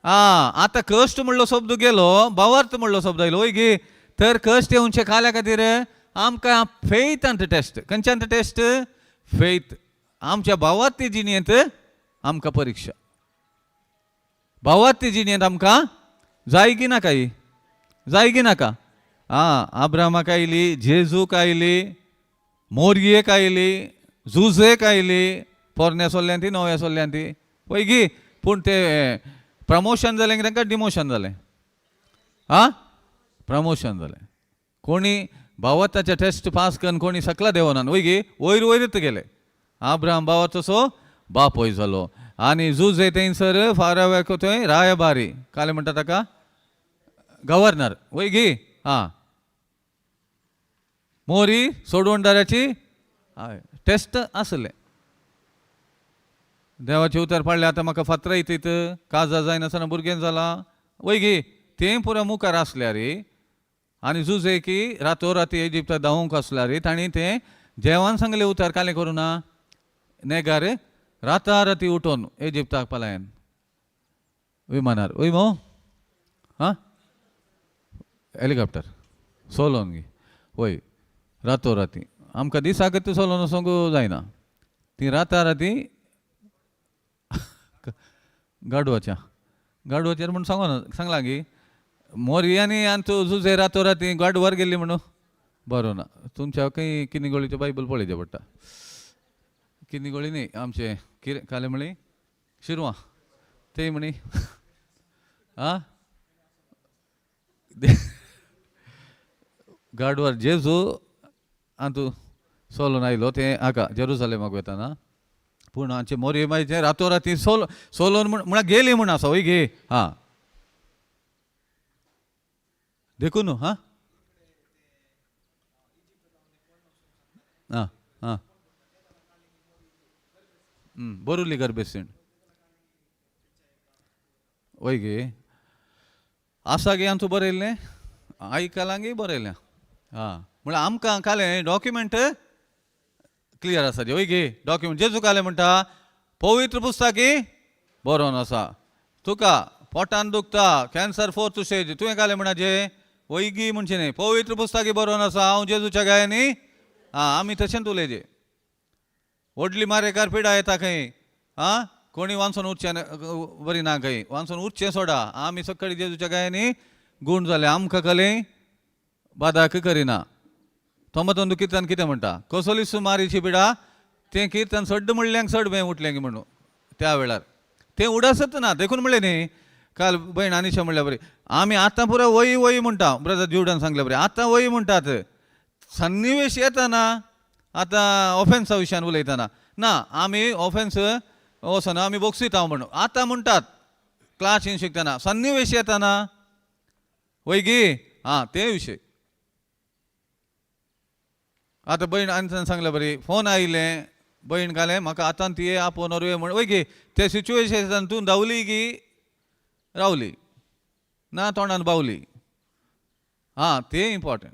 आं आतां कश्ट म्हणलो शब्द गेलो, भावार्थ म्हणलो शब्द आयलो. वय गी तर कश्ट येवचे काल्या खातीर आमकां फेथांत टेस्ट. खंयच्यांत टेस्ट? फेथ. आमच्या भावार्थी जिणेंत आमकां परिक्षा. भावार्थी जिणेंत आमकां जाय की नाका? ही जाय की नाका? आं आब्रामाक आयली, जेजूक आयली, मोरयेक आयली, जुजेक आयली, पोरण्या सोल्ल्यान ती नव्या सोल्ल्यान ती. पळय गी पूण ते प्रमोशन जालें की तांकां डिमोशन जालें? आं प्रमोशन जालें. कोणी भावार्थाचे टेस्ट पास करून कोणी सकला देवना. वय गी वयर वयरच गेले. आब्राम भावाचो बापूय जालो. आनी जुजे थंयसर फाराव्याक थंय रायबारी काले म्हणटा ताका गव्हर्नर. वय गी आं मोरी सोडवणदाराची टेस्ट आसलें. देवाचें उतर पाडलें आतां म्हाका फातरां येतीत काजा जायनासतना भुरगें जालां. वय गी तें पुरो मुखार आसल्यार आनी जुजे की रातोराती इजिप्ताक धांवूंक आसल्यार तांणी तें जेवान सांगलें उतर कालें करूं ना नेगार राताराती उठोवन इजिप्ताक पलायन विमानार. वय मो आं हेलिकॉप्टर सोलोन गी वय रातोराती. आमकां दिसाक सोलोन वचोंक जायना, ती राताराती गाडवाच्या गाडवाचेर म्हूण सांगो सांगलां गी मोरी आनी आनी जुजे रातोराती गाडवार गेल्ली म्हणून बरो ना. तुमच्या खंय किन्नीगोळीचें बायबल पळयचें पडटा. किन्नीगोळी न्ही आमचें कितें कालें म्हळी शिरवां तें म्हणी आं गाडवार जेजू आं तूं सोलोन आयलो तें हाका जेरुजलेमाक वताना. पूण आमचे मोरये मागीर रातोराती सोलोन म्हण म्हळ्यार गेली म्हूण आसा. वय गे आं देखून न्हू. हां आं आं बरुली गरबेसीण. वय गे आसा गे आमचो बरयल्लें आयकलां गे बरयलें. आं म्हळ्यार आमकां कालें डॉक्युमेंट क्लियर आसा. वय गे डॉक्युमेंट जेजू कालें म्हणटा पवित्र पुस्तकी बरोवन आसा. तुका पोटान दुखता कॅन्सर फोर्थ स्टेज तुवें कालें म्हणा जे वयगी म्हणचें न्ही पवित्र पुस्तकी बरोवन आसा हांव जेजूच्या गायांनी. आं आमी तशेंच उलयचे. व्हडली मारेकार पिडा येता खंय आं कोणी वाचून उरचें बरी ना खंय वाचून उरचें सोडा. आमी सकाळी जेजूच्या गायांनी गूण जाले आमकां कलें बादाक करिना. तोमतंदू किर्तन कितें म्हणटा कसलीच मारीची पिडा तें किर्तन सड्ड म्हणल्याक चड बें उठलें म्हणून त्या वेळार तें उडासत ना. देखून म्हणलें न्ही काल भयण आनिशा म्हणल्या बरी, आमी आतां पुरो वय वय म्हणटा, ब्रदर ज्युडान सांगल्या बरी, आतां वय म्हणटात. सन्निवेश येताना आतां ऑफेन्सा विशयान उलयतना ना आमी ऑफेन्स वचना, आमी बोगसीता म्हणून आतां म्हणटात क्लासीन शिकतना. सन्निवेश येताना वय गी आं ते विशय. आतां भयण आनी सांगल्या बरी, फोन आयलें भयण घालें म्हाका आतां ती आपोवन व्हरुया म्हण वय गी, ते सिच्युएशन तूं धांवली गी रावली ना तोंडान बावली. आं तें इम्पॉर्टंट.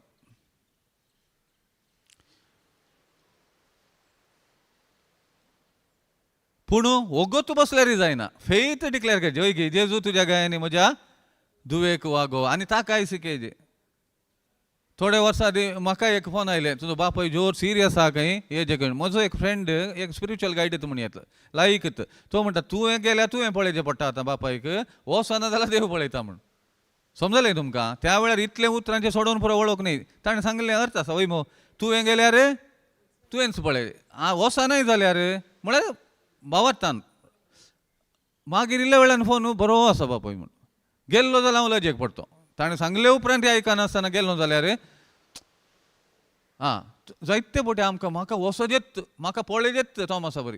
पूण वोगोत बसल्यारय जायना, फेथ डिक्लेअर करचें वय गी, जेजू तुज्या गायांनी म्हज्या दुवेक वागो आनी ताकाय शिकयजे. थोडे वर्सां आदीं म्हाका एक फोन आयलें, तुजो बापूय जोर सिरियस आहा खंय हेजे कडेन. म्हजो एक फ्रेंड एक स्पिरिच्युअल गायड म्हण येतलो लायक, तो म्हणटा तुवें गेल्यार तुवें पळयचें पडटा आतां बापायक, वचना जाल्यार देव पळयता म्हूण. समजलें तुमकां? त्या वेळार इतलें उतरांचें सोडोवन पुरो वळख न्ही, ताणें सांगिल्लें अर्थ आसा वय मो, तुवें गेल्यार तुवेंच पळय, आं वचनाय जाल्यार म्हळ्यार भावार्थान. मागीर इल्ल्या वेळान फोन बरो आसा बापूय म्हूण गेल्लो जाल्यार हांव लजेक पडटो. ताणें सांगले उपरांत आयकनासतना गेल्लो जाल्यार आं जायते पटी आमकां म्हाका वचोजेत, म्हाका पळयजेत तोमासा बरी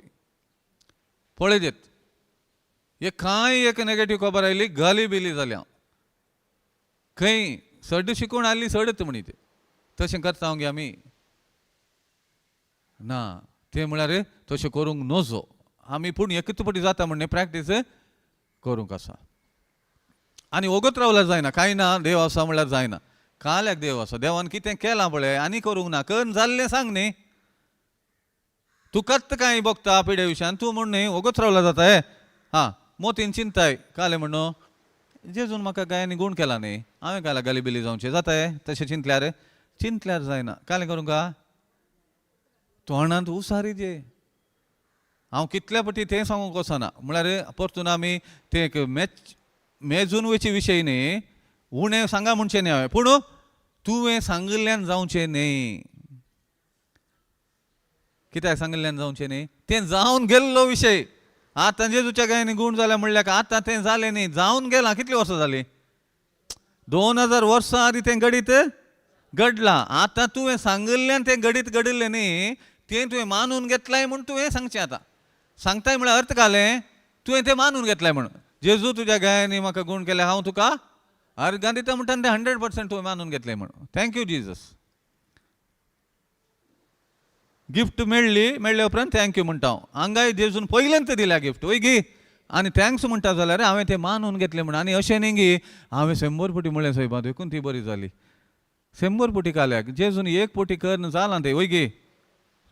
पळयजेत. एक कांय एक नेगेटीव खबर आयली गाली बिली जाली हांव खंय सड शिकून आयली सडत म्हणी ते तशें करता हांव गे आमी ना. तें म्हळ्यार तशें करूंक नजो आमी, पूण एकच पटी जाता म्हण प्रॅक्टीस करूंक आसा. आनी वगत रावल्यार जायना, कांय ना देव आसा म्हणल्यार जायना. काल्याक देव आसा, देवान कितें केलां पळय आनी करूंक ना, करून जाल्लें सांग न्ही. तुकाच कांय बगता पिड्या विशयान तूं म्हण न्ही वगत रावल्यार जाता. हे आं मोतीन चिंताय कालें म्हणून जेजून म्हाका गायांनी गूण केला न्ही, हांवें काल्या गाली बिली जावचें जाता. हे तशें चिंतल्यार चिंतल्यार जायना. कालें करूंक का तोंडांत उसारी जे हांव कितल्या पटी तें सांगूंक वचना. म्हळ्यार परतून आमी तें एक मॅच मेजून वयचे विशय न्ही, उणें सांगा म्हणचें न्ही हांवें, पूण तुवें सांगिल्ल्यान जावचें न्ही. कित्याक सांगिल्ल्यान जावचें न्ही? तें जावन गेल्लो विशय. आतां जेजूच्या गायांनी गूण जाल्या म्हणल्यार आतां तें जालें न्ही, जावन गेलां. कितलीं वर्सां जालीं? 2000 वर्सां आदीं तें घडीत घडलां. आतां तुवें सांगिल्ल्यान तें घडीत घडिल्लें न्ही, तें तुवें मानून घेतलाय म्हूण तुवें सांगचें. आतां सांगताय म्हळ्यार अर्थ घालें तुवें तें मानून घेतलाय म्हणून. जेजू तुज्या गायांनी म्हाका गूण केल्या, हांव तुका अर्गां दिता म्हणटा तें 100% तुवें मानून घेतलें म्हणून. Thank you Jesus. Gift मेळ्ळी, मेळ्ळे उपरांत thank you म्हणटा हांव. हांगाय जेजून पयल्यान दिल्या गिफ्ट वय गी, आनी thanks म्हणटा जाल्यार हांवें तें मानून घेतलें म्हणून. आनी अशें न्ही गी हांवें 100 पटी म्हणलें सायबा देखून ती बरी जाली. 100 पटी काल्याक जेजून 1 पटी करन जालां तें वय गी,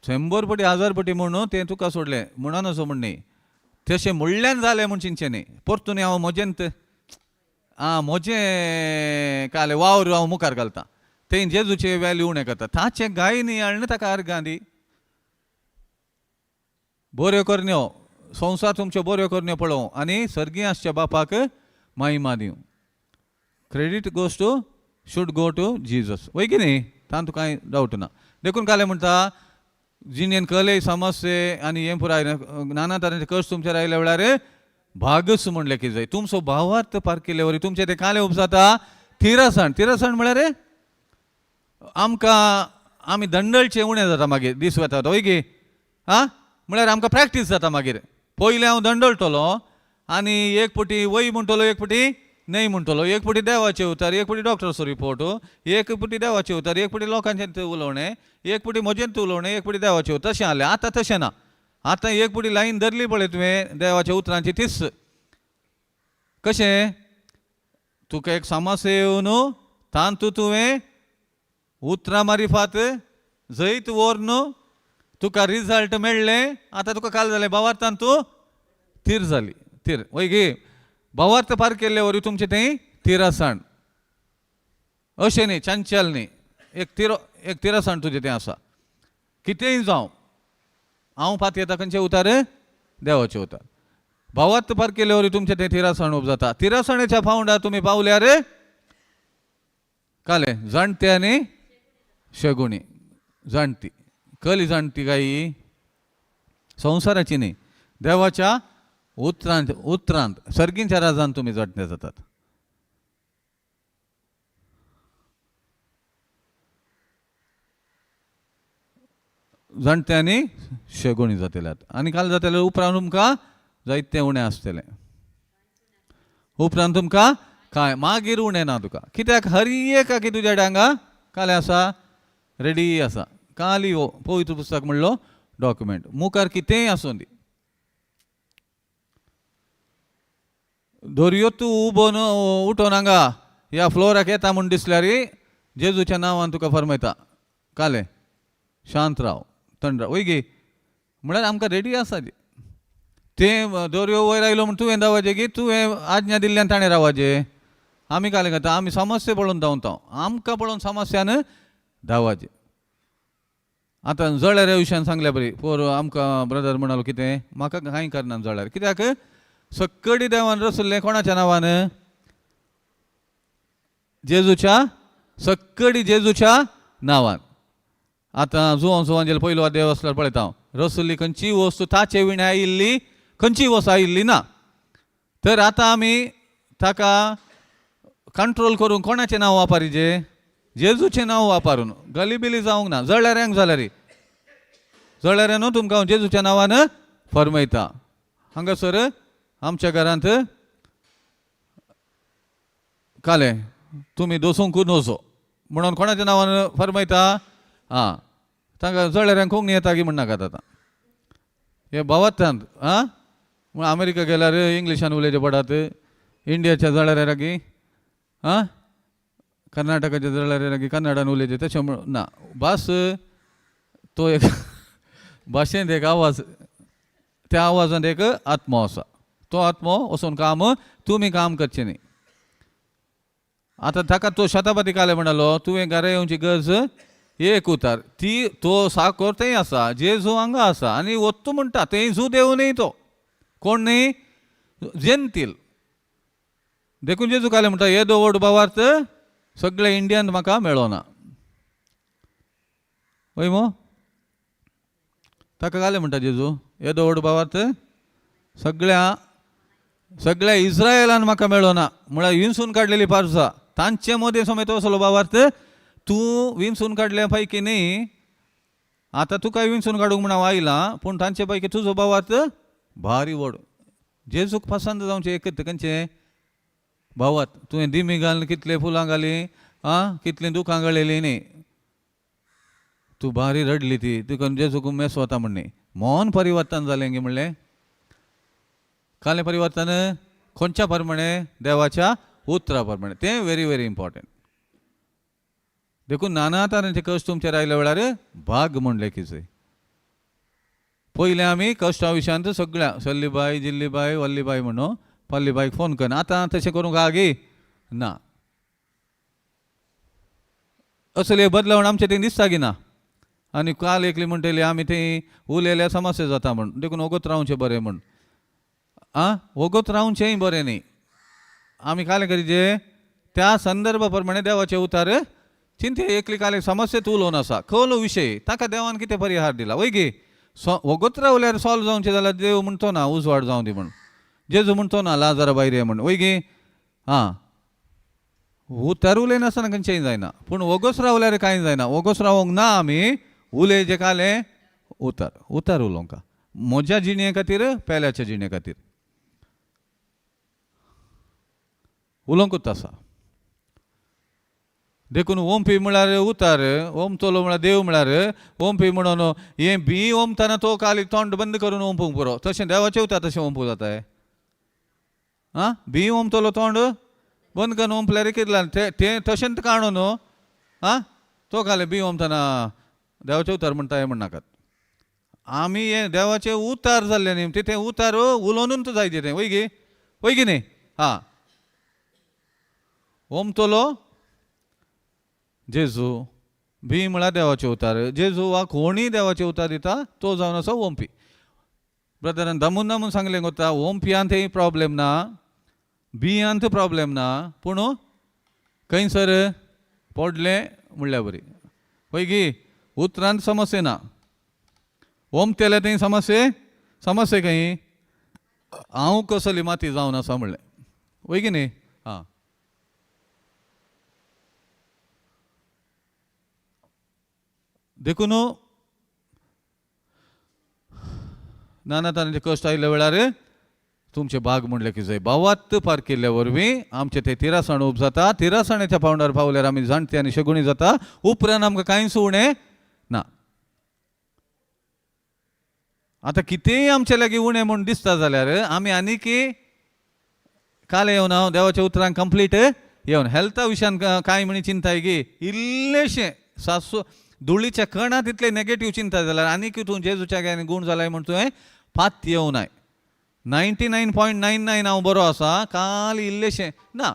100 पटी 1000 पटी म्हणून तें तुका सोडलें म्हणून असो म्हण न्ही. तशें म्हणल्यान जालें म्हूण चिंतचें न्ही. परतून हांव म्हजेंत आं म्हजें कालें वावर हांव मुखार घालता, तें जेजूचें वेल्यू उणें करता. ताचें गाय न्ही हाडून ताका अर्गां दी. बऱ्यो करण्यो संवसार तुमच्यो बऱ्यो करण्यो पळोवं आनी सर्गी आसच्या बापाक महिमा दिवं. Credit goes to should go to Jesus वय की न्ही, तातूंत कांय डावट ना. देखून कालें म्हणटा जिणेन कले समस्ये आनी हें पुराय नाना तरांचे कश्ट तुमचेर आयल्या वेळार भागच म्हण लेखी जाय. तुमचो भावार्थ पारखिल्ले वरी तुमचें तें कालें उपजाता थिरसाण. थिरसाण म्हळ्यार आमकां आमी दंडळचें उणें जाता मागीर दीस वता वय गी. आं म्हळ्यार आमकां प्रॅक्टीस जाता मागीर. पयलें हांव दंडळटलो आनी एक पटी वय म्हणटलो, एक पटी न्हय म्हणटलो, एक पटी देवाचें उतर, एक पटी डॉक्टराचो रिपोर्ट, एक पटी देवाचें उतर, एक पटी लोकांचें उलोवणें, एक पटी म्हजें उलोवणें, एक पटी देवाचें उतर. तशें जालें. आतां तशें ना. आतां एक पटी लायन धरली पळय तुवें देवाच्या उतरांची तीच. कशें तुका एक समस्या येवन तातूंत तुवें उतरां मारिफात जैत व्हरून तुका रिजल्ट मेळ्ळें. आतां तुका काल जालें भावार्थान तूं थीर जाली. थीर वय गी, भावार्थ पार केल्ले वरी तुमचें तें थिरसाण. अशें न्ही चंचल न्ही, एक थिर एक थिरसाण तुजें तें आसा. कितेंय जावं हांव पातयेता खंयचें उतार देवाचें उतार. भावार्थ पार केल्ले वरी तुमचें तें थिरसाण उब जाता. थिरसाणेच्या पावंडार तुमी पावल्यार कालें जाणटे आनी शेगुणी जाणटी कली जाणटी काय संवसाराची न्ही, देवाच्या उतरांत, उतरांत सर्गींच्या राजान तुमी जाणटे जातात. जाणट्यांनी शेगोणी जातल्यात आनी काल जातले उपरांत तुमकां जायते उणें आसतलें. उपरांत तुमकां कांय मागीर उणें ना तुका, कित्याक हर एकाकी तुज्या डांगा कालें आसा, रेडी आसा. काली हो पवित्र पुस्तक म्हणलो डॉक्युमेंट, मुखार कितेंय आसूं दी. दोरयो तूं उबो उठोन हांगा ह्या फ्लोराक येता म्हूण दिसल्यार जेजूच्या नांवान तुका फरमयता, कालें शांत राव, थंड राव, वय गे. म्हळ्यार आमकां रेडी आसा जी. तें दोरयो वयर आयलो म्हूण तुवें धांवाचें की तुवें आज्ञा दिल्ल्यान ताणें रावाचें. आमी कालें करता, आमी समस्या पळोवन धांवता, आमकां पळोवन समस्यान धांवाचें. आतां जळाऱ्या विशयान सांगल्या बरी पोर आमकां ब्रदर म्हणालो कितें म्हाका कांय करना जळार, कित्याक सक्कडी देवान रसल्लें कोणाच्या नांवान, जेजूच्या, सक्कडी जेजूच्या नांवान. आतां जुवां जुवांजेल पयलो देव आसल्यार पळयता हांव, रसुल्ली खंयची वस्तू ताचे विणे आयिल्ली, खंयची वस्तू आयिल्ली ना. तर आतां आमी ताका कंट्रोल करूंक कोणाचें नांव वापरिचें, जेजूचें नांव वापरून गलिबिली जावंक ना. जळाऱ्यांक जाल्यार जळाऱ्यां न्हू तुमकां हांव जेजूच्या नांवान फरमयता. हांगासर आमच्या घरांत कालें तुमी दोसूंक नजो म्हणून कोणाच्या नांवान फरमयता. आं, तांकां जळाऱ्यांक कोंकणी येता की म्हणनाकात आतां हे भावार्थांत. आं, म्हूण अमेरिका गेल्यार इंग्लिशान उलयचें पडात, इंडियाच्या जळाऱ्या लागीं, आं, कर्नाटकाच्या जळाऱ्या लागीं कन्नडान उलयचें, तशें म्हण ना. भास तो एक भाशेंत एक आवाज, त्या आवाजांत एक आत्मो आसा, तो आत्मो वचून काम तुमी काम करचें न्ही. आतां ताका तो शतापती काले म्हणालो तुवें घरा येवची गरज एक उतार ती तो साकोर थंय आसा, जेजू हांगा आसा आनी वत्तू म्हणटा थंय जू देव न्ही, तो कोण न्ही, जेंतील. देखून जेजू काले म्हणटा येदो व्हड भावार्थ सगळे इंडियांत म्हाका मेळोना. वय मो ताका काले म्हणटा जेजू येदो व्हड भावार्थ सगळ्या सगळ्या इस्रायलान म्हाका मेळोना, म्हळ्यार विंचून काडलेली पारसा तांचे मदें समेत असलो भावार्थ तूं विंचून काडल्या पैकी न्ही, आतां तुका विंचून काडूंक म्हण हांव आयलां, पूण तांचे पैकी तुजो भावार्थ भारी व्हड. जेजूक पसंत जावचें एकच खंयचें भावार्थ. तुवें दिमी घालून कितले फुलां घालीं, आं, कितलीं दुकां गळयलीं न्ही, तूं भारी रडली ती तुका जेजूक मेस वता म्हण न्ही. मन परिवर्तन जालें गी म्हणलें, कालें परिवर्तन खंयच्या प्रमाणे, देवाच्या उतरा प्रमाणे. तें व्हेरी व्हेरी इम्पॉर्टंट. देखून नाना तरांचे कश्ट तुमचेर आयल्या वेळार भाग म्हूण लेखीचे. पयलें आमी कश्टा विशयांत सगळ्या सल्लीबाय जिल्लीबाय वल्लीबाय म्हणून पल्लीबायक फोन कर, आतां तशें करूंक आगी ना. असले बदलावण आमचें थंय दिसता की ना. आनी काल एकली म्हणटली आमी थंय उलयल्यार समस्या जाता म्हूण, देखून वगत रावचें बरें म्हूण. आं, वगत रावचेंय बरें न्ही. आमी कालें करीचे त्या संदर्भा प्रमाणे देवाचे उतार चिंते. एकली काले समस्येत उलोवन आसा खोलो विशय, ताका देवान कितें परिहार दिला वय गे. वगत रावल्यार सॉल्व जावचें जाल्यार देव म्हणतो ना उजवाड जावं दी म्हूण, जेजू म्हणतो ना लाजरा भायर ये म्हूण, वय गे. आं, उतार उलयनासतना खंयचेंय जायना, पूण वगोस रावल्यार कांय जायना. वगोस रावोंक ना आमी उलयचें कालें उतार उतार उलोवंक म्हज्या जिणे खातीर, पेल्याच्या जिणे खातीर उलोवंकूच आसा. देखून ओमपी म्हळ्यार उतार, ओमतलो म्हळ्यार देव म्हळ्यार ओमपी म्हणून हें बी ओमतना तो काली तोंड बंद करून ओंपूंक पुरो, तशें देवाचें उतार तशें ओंपूं जाता. आं, बी ओमतलो तोंड बंद करून ओंपल्यार कितल्यान तें तशेंच काणू न्हू. आं, तो काले बी ओमतना देवाचें उतार म्हणटा हें म्हणनाकात. आमी हें देवाचें उतार जाल्लें न्ही, तें उतार उलोवनूच जायचे तें, वय गे, वय गी न्ही. आं, ओमतलो जेजू बी म्हळ्यार देवाचें उतार, जेजू वा कोणीय देवाचें उतार दिता तो जावन आसा ओमपी. ब्रदरान दमून दमून सांगलें गोता ओमपियांत प्रॉब्लेम ना, बियांत प्रॉब्लेम ना, पूण खंयसर पडलें म्हणल्यार बरी पळय गी. उतरांत समस्या ना, ओमतेले थंय समस्या समजते खंय हांव कसली माती जावन आसा म्हणलें वय की न्ही. आं देखून नाना तांचे कश्ट आयिल्ल्या वेळार तुमचे भाग म्हणले की जंय भावात पार केल्ल्या वरवीं आमचे ते तिरासण उब जाता. तिरासणेच्या पावंडार पावल्यार आमी जाणटे आनी शगुणी जाता. उपरांत आमकां कांयच उणें ना. आतां कितेंय आमचे लागीं उणें म्हूण दिसता जाल्यार आमी आनीकी काल येवन हांव देवाच्या उतरांक कंप्लीट येवन हेल्था विशयान कांय म्हणी चिंताय गी इल्लेशें सासू धुळीच्या कणां तितलें नेगेटीव चिंता जाल्यार आनीक तूं जेजूच्या गायन गूण जालाय म्हूण तुवें पात येवनाय. 99.99 हांव बरो आसा काल इल्लेशें ना.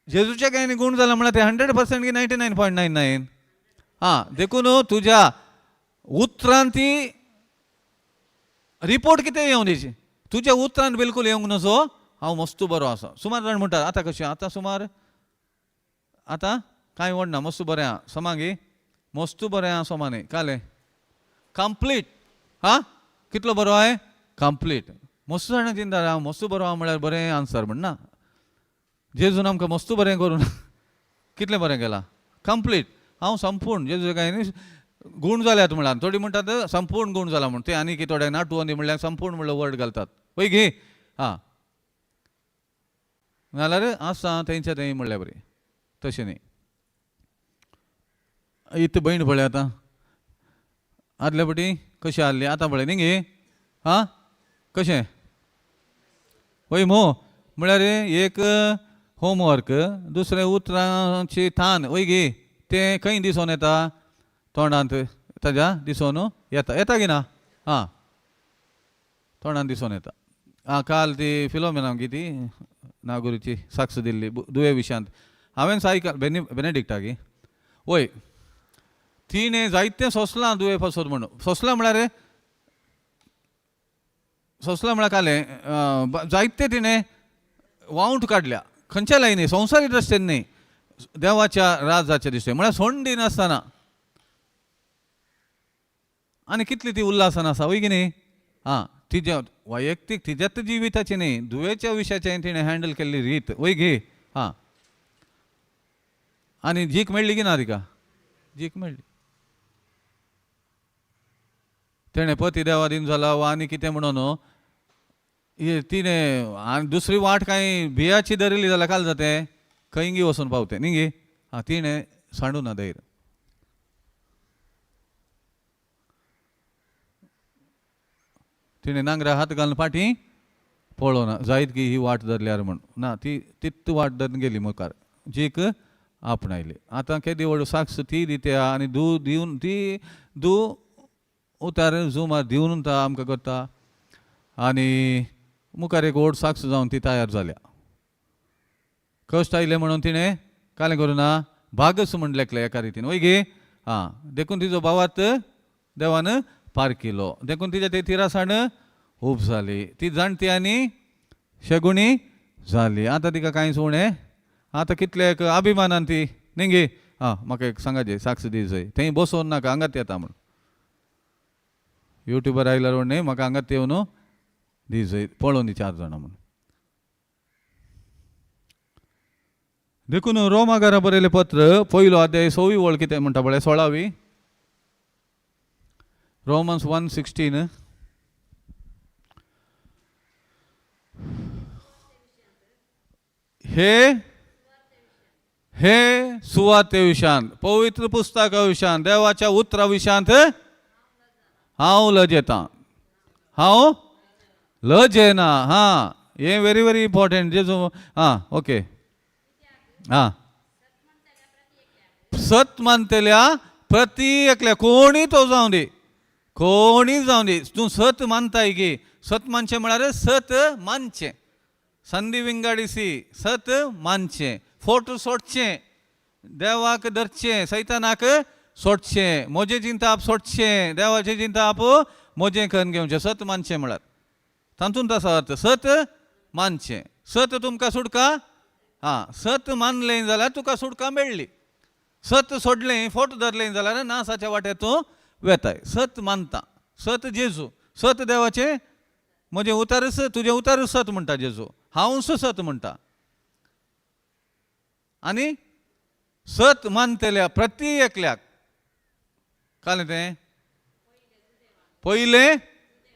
जेजूच्या गायन गूण जाला म्हळ्यार तें 100% की 99.99. आं देखून तुज्या उतरान ती रिपोर्ट कितें येवं दी तुज्या उतरान बिलकूल येवंक नजो हांव मस्त बरो आसा. सुमार जाण म्हणटात आतां कशें आतां सुमार आतां कांय व्हडना मस्त बरें आहा समागी मस्त बरें आहा सोमानी कालें कंप्लीट. हां कितलो बरो आहे कंप्लीट. मस्त जाणां चिंता हांव मस्त बरो आहा म्हळ्यार बरें आन्सर म्हणना. जेजून आमकां मस्त बरें करून कितलें बरें केलां कंप्लीट. हांव संपूर्ण जेजू कांय न्ही गूण जाल्यात म्हणल्यार थोडी म्हणटात संपूर्ण गूण जाला म्हण ते आनी की थोड्यांक नाटू म्हणल्यार संपूर्ण म्हणल्यार वर्ड घालतात वय घे. आं नाल्यार आसा तेंच्या तें म्हणल्यार बरें तशें न्ही. इतली भयण पळय आतां आदल्या फावटी कशी आहली आतां पळय न्ही गे. आं कशें वय मो म्हळ्यार एक होमवर्क दुसरें उतरांची थान वय गे तें खंय दिसून येता तोंडांत ताज्या दिसून येता येता की ना. आं तोंडांत दिसून येता. आं काल ती फिलोमेना गी ती नागुरीची साक्ष दिल्ली दुये विशयांत हांवें सायकल बेनेडिक्टा गी वय तिणें जायतें सोंसलां दुये पासत म्हणून. सोंसलां म्हळ्यार सोंसलां म्हळ्यार कालें जायते तिणें वावंट काडल्या खंयच्या लायनी संवसारी दृश्टेन न्ही देवाच्या राजाच्या दृश्टेन म्हळ्यार सोंड दिनासतना आनी कितली ती उल्हासान आसा वय की न्ही. आं तिज्या वैयक्तीक तिज्यात जिविताची न्ही दुयेच्या विशयाचें तिणें हँडल केल्ली रीत वय घे. आं आनी जीक मेळ्ळी की ना तिका जीक मेळ्ळी. तेणें पती देवा दिन जाला वा आनी कितें म्हणून तिणें आनी दुसरी वाट कांय बियाची धरिल्ली जाल्यार काल जातें खंयगी वचून पावतें न्ही गे. आं तिणें सांडू ना धैर्य. तिणें नांगरा हात घालून फाटीं पळोवना जायत की ही वाट धरल्यार म्हूण ना ती तित वाट धरून गेली मुखार जीक आपणायली. आतां केदी व्हड साक्ष ती दित्या आनी दू दिवन ती दू उतार जुमार दिवन आमकां करता आनी मुखार एक व्हड साक्ष जावन ती तयार जाल्या. कश्ट आयले म्हणून तिणें कालें करूं ना भागच म्हण लेखलें एका रितीन वय गे. आं देखून तिजो भावात देवान पार केलो देखून तिज्या ते तिरासाण उब जाली ती जाणटी आनी शेगुणी जाली. आतां तिका कांयच उणें आतां कितले एक अभिमानान ती न्ही गे. आं म्हाका एक सांगाचे साक्ष दी जय थंय बसोवन नाका हांगात येता म्हूण युट्यूबार आयल्यार न्ही म्हाका हांगात येवन दी जय पळोवन दी 4 जाणां म्हूण. देखून रोमागारा बरयलें पत्र पयलो अध्याय 6वी वळ कितें म्हणटा पळय 16वी रोमन्स 1:16. हे हे सुवाते विशयांत पवित्र पुस्तका विशयांत देवाच्या उतरा विशयांत हांव लजेता हांव लजेना. हां हें व्हेरी व्हेरी इम्पॉर्टंट जेजू. हां ओके. हां सत मानतल्या प्रति एकल्या कोणी तो जावं दी कोणी जावं दी तूं सत मानताय की सत मानचें म्हळ्यार सत मानचें संदी विंगाडिसी सत मानचें फोटो सोडचें देवाक धरचें सैतानाक सोडचें म्हजें चिंताप सोडचें देवाचें चिंताप म्हजें करून घेवचें सत मानचें म्हळ्यार तातूंत आसा अर्थ सत मानचें. सत तुमकां सुटका आं सत मानलें जाल्यार तुका सुटका मेळ्ळी. सत सोडलें फोट धरलें जाल्यार नासाच्या वाट्यार तूं वेताय. सत मानता सत जेजू, सत देवाचें, म्हजें उतारच तुजें उतारच सत म्हणटा जेजू, हांवूच सत म्हणटा. आनी सत मानतल्या प्रति एकल्याक कालें तें पयलें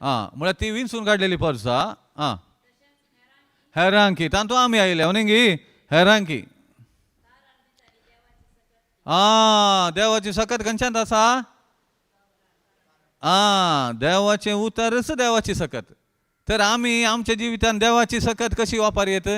आं म्हळ्यार ती विंचून काडलेली परसा आं हेरांकी तातूंत आमी आयल्या न्ही गी हेरांकी आं देवाची सकत खंयच्यान आसा आं देवाचें उतरच देवाची सकत. तर आमी आमच्या जिवितान देवाची सकत कशी वापर येत?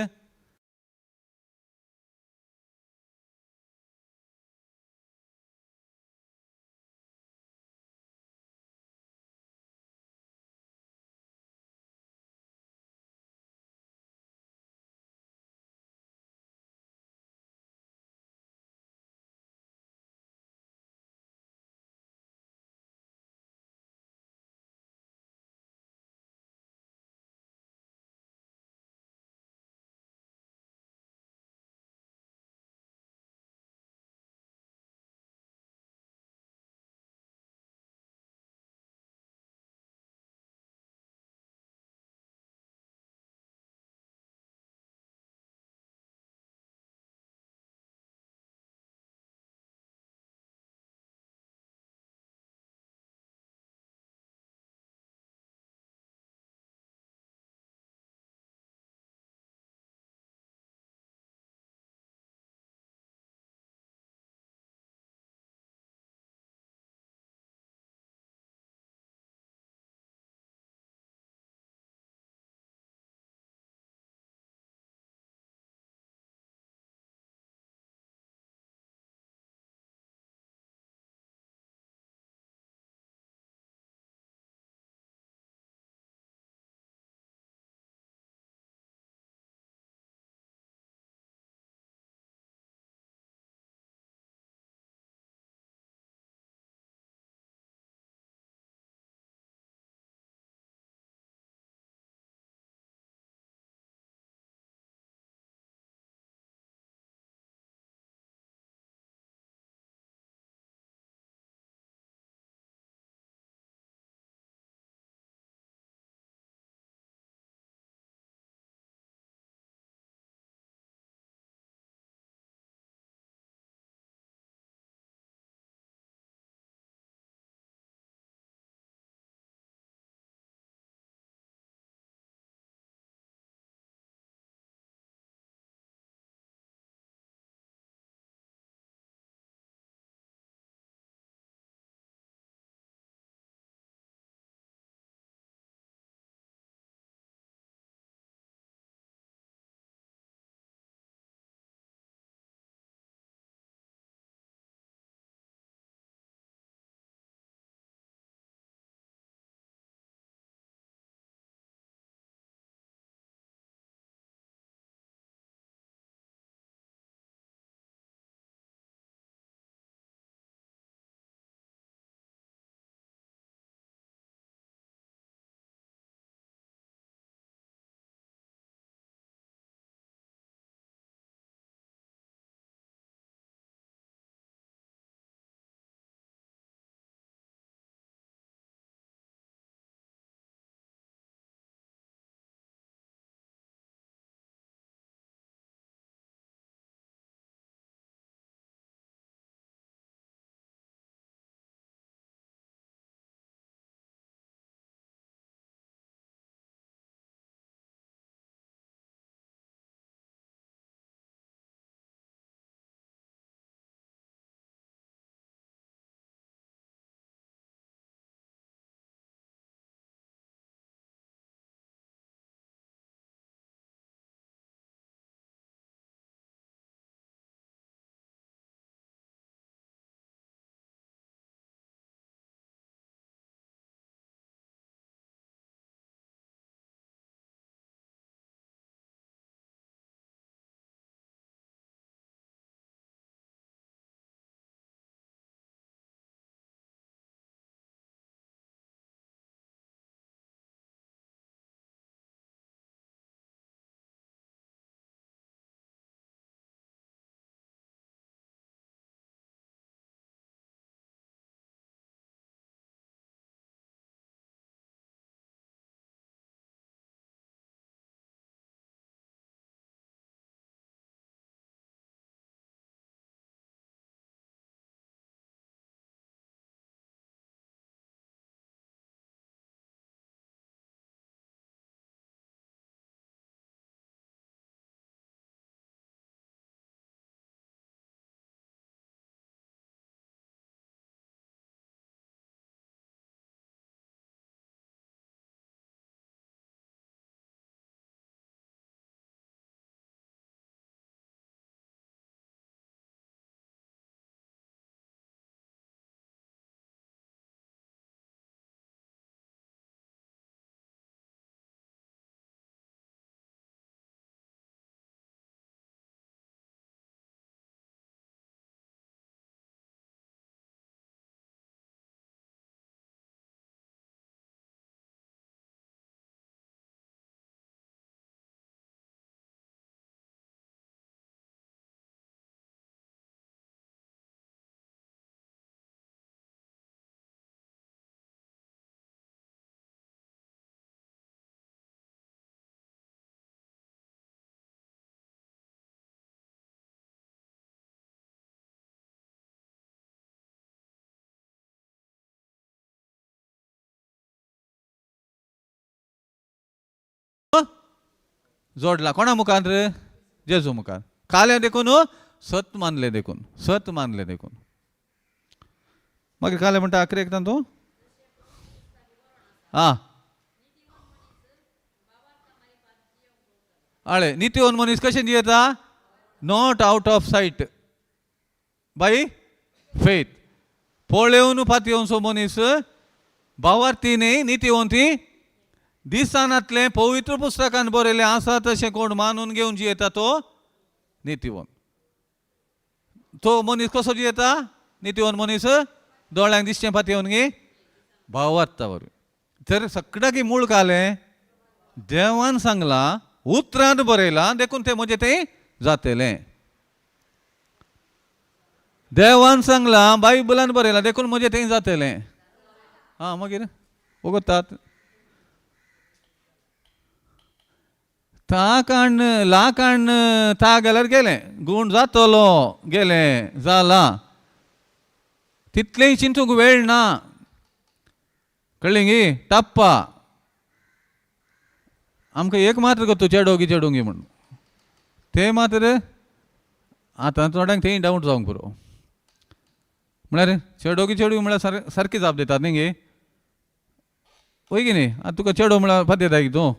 जोडला. कोणा मुखार? जेजू मुखार. कालें देखून सत मानलें, देखून सत मानलें देखून. मागीर कालें म्हणटा आखरी एकदां तूं आं आळे नितीवन मनीस कशें जियेता? Not out of sight by faith. पळेवन पातयेवचो मनीस भावार्थी न्ही, नितीवंती दिसनातलें पवित्र पुस्तकान बरयलें आसा तशें कोण मानून घेवन जियेता तो नितीवंत. तो मनीस कसो जियेता? नितीवंत मनीस दोळ्यांक दिसचें पातयेवन गी भावार्था वरवीं. तर सगळ्याकी मूळ कालें देवान सांगलां, उतरांत बरयलां, देखून तें म्हजें तें जातलें. देवान सांगलां, बायबलान बरयलां, देखून म्हजें तें जातलें. आं मागीर वगतात ता काण ला काण ता गेल्यार गेलें, गूण जातलो गेलें जालां, तितलेंय चिंतूंक वेळ ना. कळ्ळें गी? टप्पा आमकां एक मात्र करता चेडोगी चेडोंगी म्हूण तें मात्र आतां थोड्यांक तेंय डावट जावंक पुरो. म्हळ्यार चेडोगी चेडूं म्हळ्यार सारकी जाप दितात न्ही गे, वय की न्ही? आतां तुका चेडो म्हळ्यार फातेताय तूं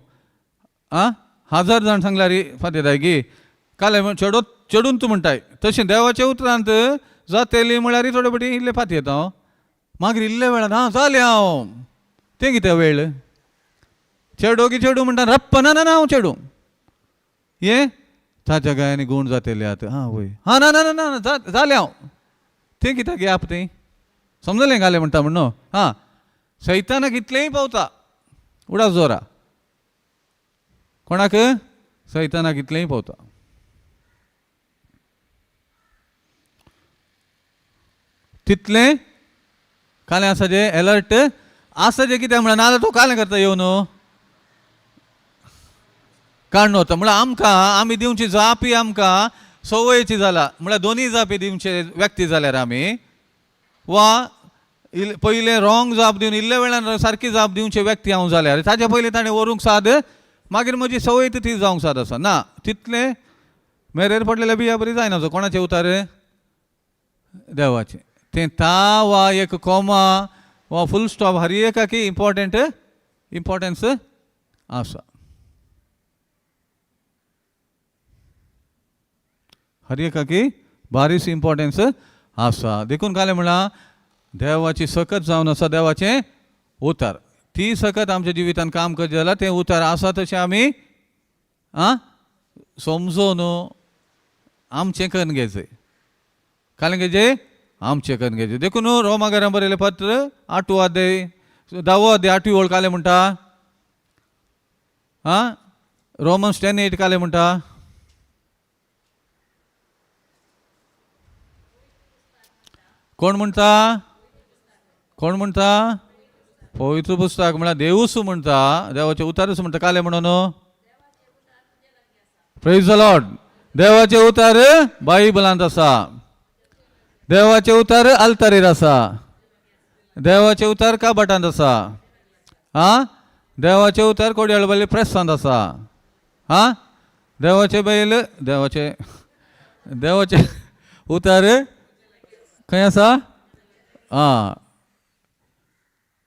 आं 1000 जाण सांगल्यार फातेताय गी काल चेडो चेडून तूं म्हणटाय. तशें देवाच्या उतरांत जातेली म्हळ्यार थोडे फावटी इल्ले फातयेता हांव, मागीर इल्ले वेळान आं जालें हांव तें कितें वेळ चेडो की चेडूं म्हणटा रप्प ना ना हांव चेडूं हें ताच्या गायांनी गूण जातेले आतां आं वय हां ना ना ना ना जालें हांव तें कित्याक गॅप तें समजलें घालें म्हणटा म्हण न्हू. हां सैतानाक इतलेंय पावता उडास जोरा कोणाक सैतानाक इतलेंय पावता. तितलें कालें आसा जे एलर्ट आसा जे कितें म्हळ्यार नाजाल्यार तूं कालें करता येवन काडून वता. म्हळ्यार आमकां आमी दिवची जापी आमकां संवयची जाला. म्हळ्यार दोनूय जापी दिवचे व्यक्ती जाल्यार आमी वा पयलें रॉंग जाप दिवन इल्ले वेळान सारकी जाप दिवचे व्यक्ती हांव जाल्यार ताजे पयलीं ताणें व्हरूंक साद मागीर म्हजी संवय ती जावंक साद आसा ना. तितलें मेरेर पडलेल्या बिया बरी जायना जो कोणाचें उतार देवाचें तें ता वा एक कॉमा वा फूल स्टॉप हर एकाकी इम्पॉर्टंट इम्पॉर्टन्स आसा. हर एकाकी बारीस इम्पॉर्टन्स आसा. देखून कालें म्हळ्यार देवाची सकत जावन आसा देवाचें उतार. ती सकत आमच्या जिवितान काम करचें जाल्यार तें उतार आसा तशें आमी आं समजून आमचें करून घेवचें. कालें घेवचें आमचें करून घेवचें. देखून रोमाघरां बरयलें पत्र 8वो अध्याय 10वो अध्याय 8वी ओळ कालें म्हणटा आं रोमन्स 10:8 कालें म्हणटा कोण म्हणटा? कोण म्हणटा? पवित्र पुस्तक म्हळ्यार देवूच म्हणटा, देवाचें उतारूच म्हणटा. कालें म्हणून प्रेज the Lord. देवाचें उतार बायबलांत आसा, देवाचें उतार आल्तारीर आसा, देवाचें उतार काबाटांत आसा, आं देवाचें उतार कोडयाळबाली प्रेसांत आसा, आं देवाचें बैल देवाचें देवाचें उतार खंय आसा? आं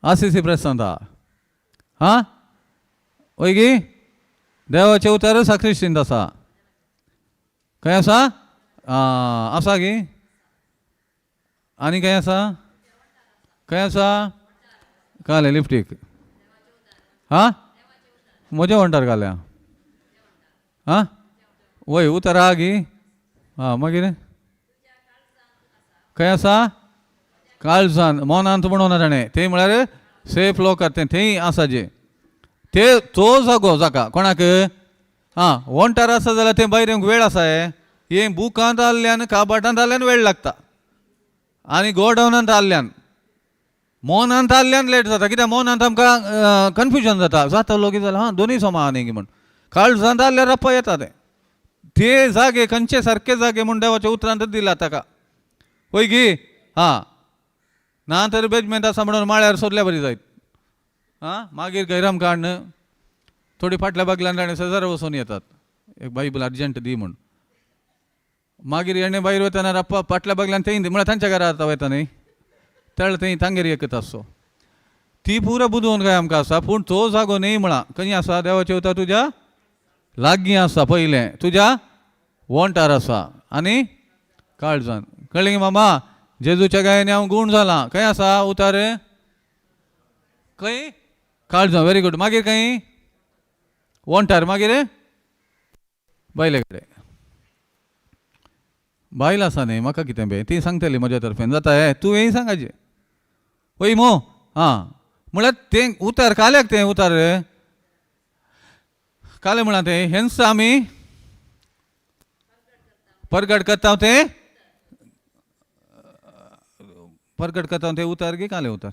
आसीसी प्रेसांत आं वय गी. देवाचें उतार साक्रिस्तींत आसा, खंय आसा? आं आसा गी. आनी खंय आसा? खंय आसा? कालें लिफ्टीक आं म्हज्या वण्टार घाल्या आं वय उतार आहा गी. आं मागीर खंय आसा? काळजान मोनांत म्हणून ताणें तें म्हळ्यार सेफ लोकर तें थंय आसा जें ते तो जागो जाका कोणाक आं वण्टार आसा जाल्यार तें भायर येवंक वेळ आसा. हें बुकांत आहल्यान काबाटांत आहल्यान वेळ लागता आनी गोडावनांत आहल्यान मोनांत आहल्यान लेट जाता. कित्याक मोनांत आमकां कन्फ्युजन जाता जातलो कितें जाल्यार हां दोनूय समा न्ही म्हण. काळजांत आहल्यार रप्पा येता तें ते जागे खंयचे सारके जागे म्हूण देवाच्या उतरांत दिला ताका वय गी. हां ना तर बेजमेंट आसा म्हणून माळ्यार सोदल्या बरी जायत आं मागीर गैराम काडन थोडी फाटल्या बागल्यान ताणें शेजारा वचून येतात, एक बायबल अर्जंट दी म्हूण. मागीर हेणें भायर वतना रप्पा फाटल्या बागल्यान थंय दी म्हळ्यार तांच्या घरा आतां वयता न्ही, तेळ थंय तांगेर एकच आसचो. ती पुरो बुदवंत काय आमकां आसा, पूण तो जागो न्ही म्हळां. खंय आसा देवाचें उतर? तुज्या लागीं आसा, पयलें तुज्या वोंटार आसा आनी काळजान. कळ्ळें मामा? जेजूच्या गायनी हांव गूण जालां. खंय आसा उतार? खंय? काळजान. Very good. मागीर खंय? वोंटार. मागीर बायले कडेन. बायल आसा न्ही, म्हाका कितें बे ती सांगतली म्हज्या तर्फेन जाता. हे तुवेंय सांगाचें वय मो. आं म्हळ्यार तें उतार काल्याक, तें उतार कालें म्हळां तें हेंच आमी परगट करता, तें परगट करता तें उतार गी कालें उतार.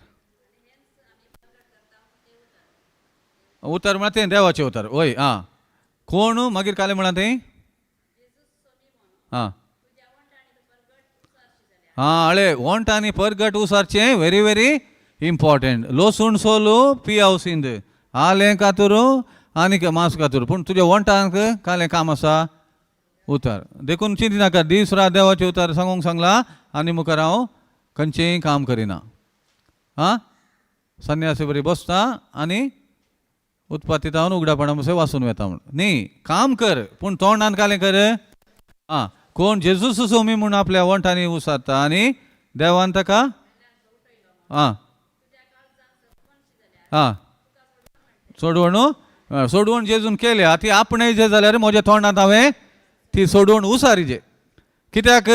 उतार म्हळ्यार तें देवाचें उतार वय. आं कोण मागीर कालें म्हळां तें? आं आं हळे वोंट आनी परगट उसारचें व्हेरी व्हेरी इम्पॉर्टंट. लसूण सोलू पियाव सिंद आलें कातूर आनी मांस कातूर, पूण तुज्या वोंटांक कालें काम आसा उतार. देखून चिंती नाका, दीस रात देवाचें उतार सांगूंक सांगलां आनी मुखार हांव खंयचेंय काम करिना. आं संन्यासी बरी बसता आनी उत्पत्ती तावन उगडापणा पसून वाचून वेता म्हूण न्ही. काम कर पूण तोंडान कालें कर. आं कोण जेजूस सोमी म्हूण आपल्या वोंठांनी उसारता आनी देवान ताका आं आं सोडवण सोडवण जेजून केल्या ती आपणें जे जाल्यार म्हज्या तोंडांत हांवें ती सोडवण उसारीजे. कित्याक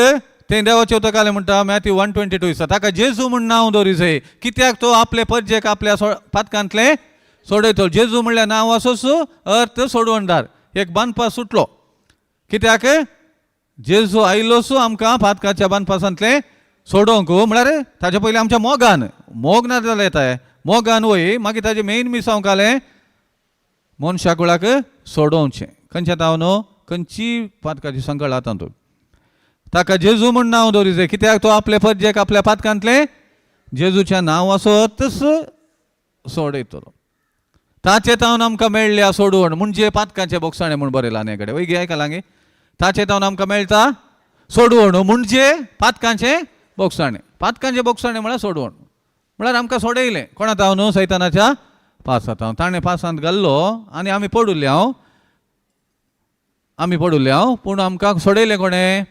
तें देवाचें उतर कालें म्हणटा मॅथ्यू 1:22 दिसा ताका जेजू म्हूण नांव दवरिजे. कित्याक तो आपले परजेक आपल्या पातकांतलें सोडयतलो. जेजू म्हणल्यार नांव असोच अर्थ सोडवणदार. एक बांदपास सुटलो. कित्याक जेजू आयलोसो आमकां पातकाच्या बांदपासांतलें सोडोवंक. म्हळ्यार ताच्या पयलीं आमच्या मोगान, मोग ना जाल्यार येता मोगान वय. मागीर ताजें मेन मिसांव कालें मनशा कुळाक सोडोवचें. खंयच्या ताव न्हू खंयची पातकाची संकळ आतां तूं ताका जेजू म्हूण नांव दवरिजे. कित्याक तो आपले परजेक आपल्या पातकांतलें जेजूच्या नांवाचो अर्थच सोडयतलो. ताचे तावन आमकां मेळ्ळ्या सोडवण म्हणजे पातकांचे बोगसाणे म्हूण बरयलां आनी कडेन वय आयकलां गे. ताचे तावन आमकां मेळटा सोडवण म्हणजे पातकांचे बोगसाणे. पातकांचे बोगसाणे म्हळ्यार सोडवण, म्हळ्यार आमकां सोडयलें कोणा तावन? सैतानाच्या पासांत. ताणें पासांत घाल्लो आनी आमी पडुल्ले हांव, आमी पडुल्ले हांव, पूण आमकां सोडयलें कोणें?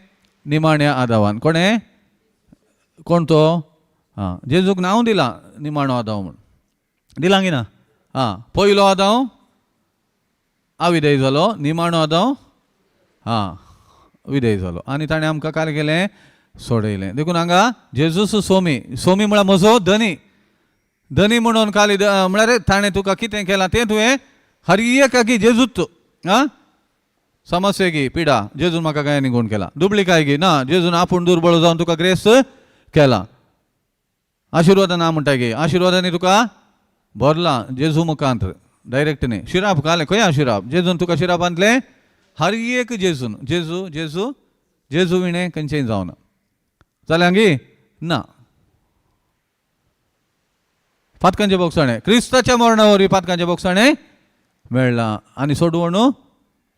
निमाण्या आदावान. कोणें? कोण तो? आं जेजूक नांव दिलां निमाणो आदाव म्हूण. दिलां की ना? आं पयलो आदाव अविधेय जालो, निमाणो आदाव आं विधेय जालो आनी ताणें आमकां काल केलें सोडयलें. देखून हांगा जेजूस सोमी, सोमी म्हळ्यार म्हजो धनी. धनी म्हणून काली म्हळ्यार ताणें तुका कितें केलां तें तुवें हर एक जेजूच. आं समस्या गी पिडा जेजून म्हाका गायांनी गूण केला. दुबळी गी ना जेजून आपूण दुर्बळ जावन तुका ग्रेस केला. आशिर्वादान ना म्हणटा गे, आशिर्वादांनी तुका भरला जेजू मुखांत डायरेक्ट न्ही. शिराप घालें खंय आशिराप? जेजून तुका शिरापांतलें हर एक जेजून. जेजू जेजू जेजू विणें खंयचेंय जावना जालें गी ना. पातकांचें बोगसाणें क्रिस्ताच्या मरणा वरवीं पातकांचें बोगसाणें मेळ्ळां आनी सोडवण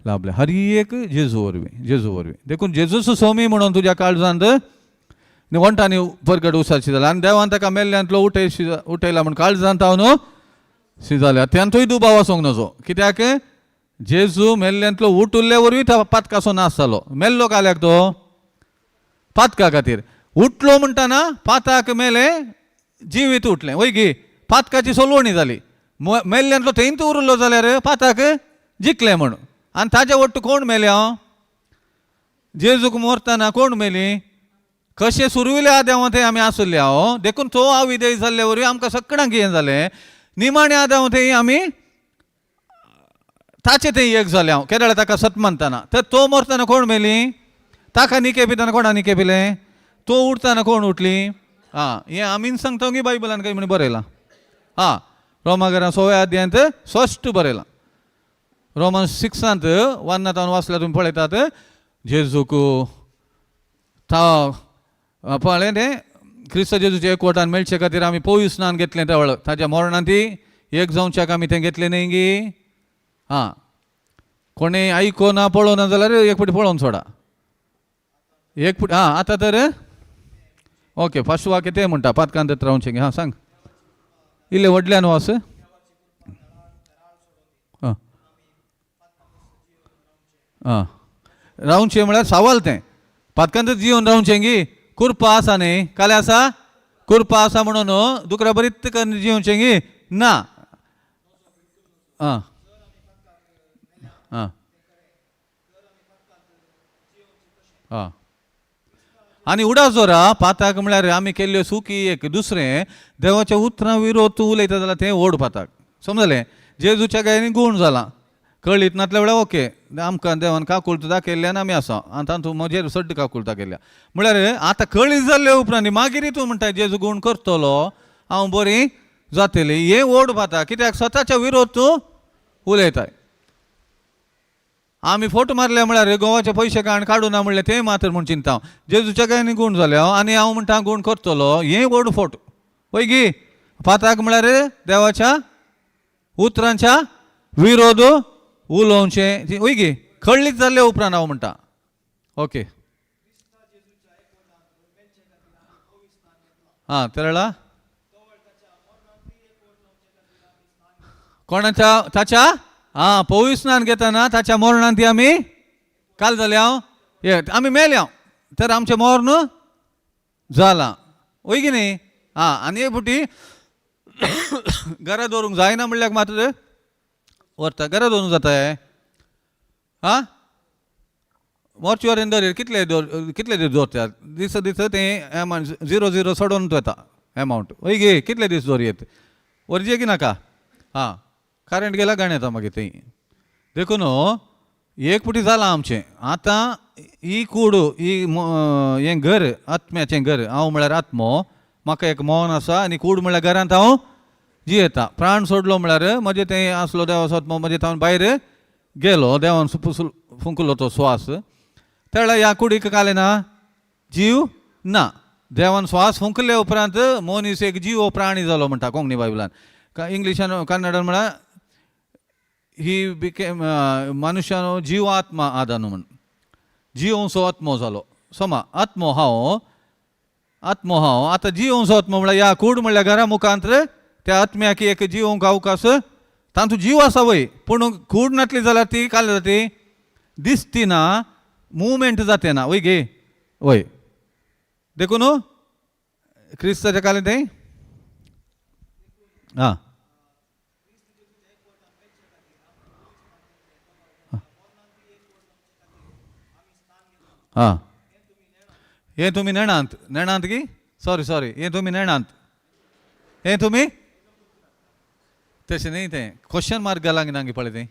लाभलें हर एक जेजू वरवीं, जेजू वरवीं. देखून जेजूस सोमी म्हणून तुज्या काळजांत वंटांनी परगट उसाची जाल्या आनी देवान ताका मेल्ल्यांतलो उठयला म्हूण काळजांत हांव न्हू शी जाल्या त्यांतूय दुबाव आसूंक नजो. कित्याक जेजू मेल्ल्यांतलो उठुल्ले वरवीं पातकाचो नाश जालो. मेल्लो काल्याक तो पातका खातीर उठलो म्हणटाना पाताक मेले जिवीत उठलें वय गी. पातकाची सोलवणी जाली. मेल्ल्यांतलो थंयच उरलो जाल्यार पाताक जिखलें म्हूण. आनी ताजे वट्ट कोण मेले? हांव जेजूक मरतना कोण मेली? कशें सुरविले आद्यांव थंय आमी आसुल्ले हांव. देखून तो अविधेय जाल्ले वरवीं आमकां सगळ्यांक हें जालें. निमाणे आद्यांव थंय आमी ताचे थंय एक जालें हांव केदळा ताका सत मानतना. तर तो मरतना कोण मेली? ताका निके पितना कोणा निके पिलें? तो उठतना कोण उठली? आं हें आमीन सांगता की बायबलान खंय म्हण बरयलां. आं रोमागरां 6व्या अध्यायांत स्पश्ट बरयलां. रोमन 6 1 तावन वाचल्यार तुमी पळयतात जेजूक पळयलें तें क्रिस्त जेजूच्या एकवटान मेळचे खातीर आमी पवित्र स्नान घेतलें. त्या वेळार ताच्या मरणान ती एक जावच्याक आमी तें घेतलें न्ही गी. आं, कोणें आयको ना पळोवना जाल्यार एक फावटी पळोवन सोडा एक फावटी. आं, आतां तर ओके, फर्स्ट वाक्य तें म्हणटा, पातकांत रावचें. हां, सांग इल्लें व्हडल्यान वास. आं आं, रावचें म्हळ्यार सवाल तें. पातकांत जिवन रावचें गी कुरपा आसा न्ही? कालें आसा, कुरपा आसा म्हणून दुकरा बरीत करून जिवचें गी ना. आं आं आं, आनी उडास दवरा, पाताक म्हळ्यार आमी केल्ल्यो चुकी. एक दुसरें, देवाच्या उतरां विरोध तूं उलयता जाल्यार तें व्हड पाताक. समजलें? जेजूच्या गायनी गूण जाला कळीत नातल्या वेळार ओके, आमकां देवान काकुळट दाखयल्ल्यान आमी आसा. आनी तातूंत म्हजेर चड काकुळट दाखयल्या. म्हळ्यार आतां कळीत जाल्ले उपरांत मागीर तूं म्हणटा जेजू गूण करतलो, हांव बरी जातली, हें व्हड पाताक. कित्याक स्वताच्या विरोध तूं उलयताय. आमी फोटो मारले म्हळ्यार गोवाचे पयशे काण काडूना म्हणलें तें मात्र म्हूण चिंता हांव. जेजूच्या गायनी गूण जालें हांव आनी हांव म्हणटा गूण करतलो, हें व्हड फोट. वय गी? पाताक म्हळ्यार देवाच्या उतरांच्या विरोध उलोवचें. वय गी? कळ्ळीच जाल्ले उपरांत हांव म्हणटा. ओके, आं, तेरळा कोणाच्या ताच्या आं पविस्नान घेतना ताच्या मरणान ती आमी काल जाल्या. हांव हे आमी मेल्या तर आमचें मर्ण जालां. वय की न्ही? आं, आनी एक फावटी घरा दवरूंक जायना म्हणल्यार मात्र व्हरता. घरा दवरूंक जाता हें? आं, मोर्चुअरीन दवर कितले दवर, कितले दीस दवरतात? दीस दीस तें एमावंट झिरो झिरो सोडून वता एमावंट. वय गे? कितले दीस दवरयेत? व्हरचे की नाका? आं, करंट गेला गाण येता मागीर थंय. देखून एक फावटी जालां आमचें. आतां ही कूड, ही हें घर आत्म्याचें घर. हांव म्हळ्यार आत्मो, म्हाका एक मन आसा आनी कूड म्हळ्यार घरांत हांव जियेता. प्राण सोडलो म्हळ्यार म्हजें तें आसलो देवाचो आत्मो म्हजें तावन भायर गेलो. देवान फुंकलो तो स्वास, तेळ्या ह्या कुडीक कालें ना, जीव ना. देवान स्वास फुंकले उपरांत मनीस एक जीव प्राणी जालो म्हणटा कोंकणी बायबलान. इंग्लिशान कन्नडान म्हळ्यार ही बिकेम मनुष्यानो जीवात्मा आदानु म्हण, जिवंसो आत्मो जालो. समा आत्मो हांव, आत्मो हांव. आतां जिवंसो आत्मो म्हळ्यार ह्या कूड म्हळ्यार घरा मुखांत त्या आत्म्याक एक जिवंक अवकाश. तातूंत जीव आसा वय, पूण कूड नासली जाल्यार ती काल जाती दिसती ना, मुवमेंट जाते ना. वय गे? वय. देखून क्रिस्ताच्या कालें तें आं आं, हें तुमी नेणांत, नेणांत की सॉरी सॉरी, हें तुमी नेणांत, हें तुमी तशें न्ही तें क्वेश्चन मार्क घाला ना पळय तें.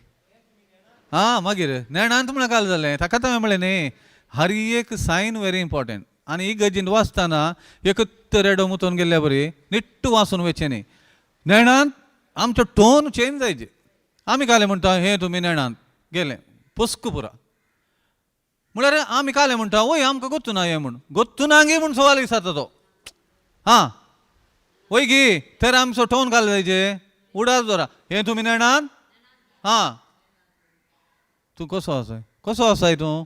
आं, मागीर नेणांत म्हळ्यार काल जालें ताकाच हांवें म्हणलें न्ही, हर एक सायन व्हेरी इम्पॉर्टंट. आनी ही गजीन वाचतना एकच रेडो मुतोवन गेल्ल्या बरी निट्ट वाचून वचचें न्ही. नेणांत आमचो टोन चेंज जायचे. आमी कालें म्हणटा हें तुमी नेणांत गेलें पुस्क पुरा. म्हळ्यार आमी कालें म्हणटा वय आमकां गोत्तू ना हें म्हूण, गोत्तू ना गे म्हूण सवाल विचारता तो. आं, वय गी? तर आमचो टोन घाल जायचे. उडास दवरा, हें तुमी नेणांत. आं, तूं कसो आसाय, कसो आसाय तूं?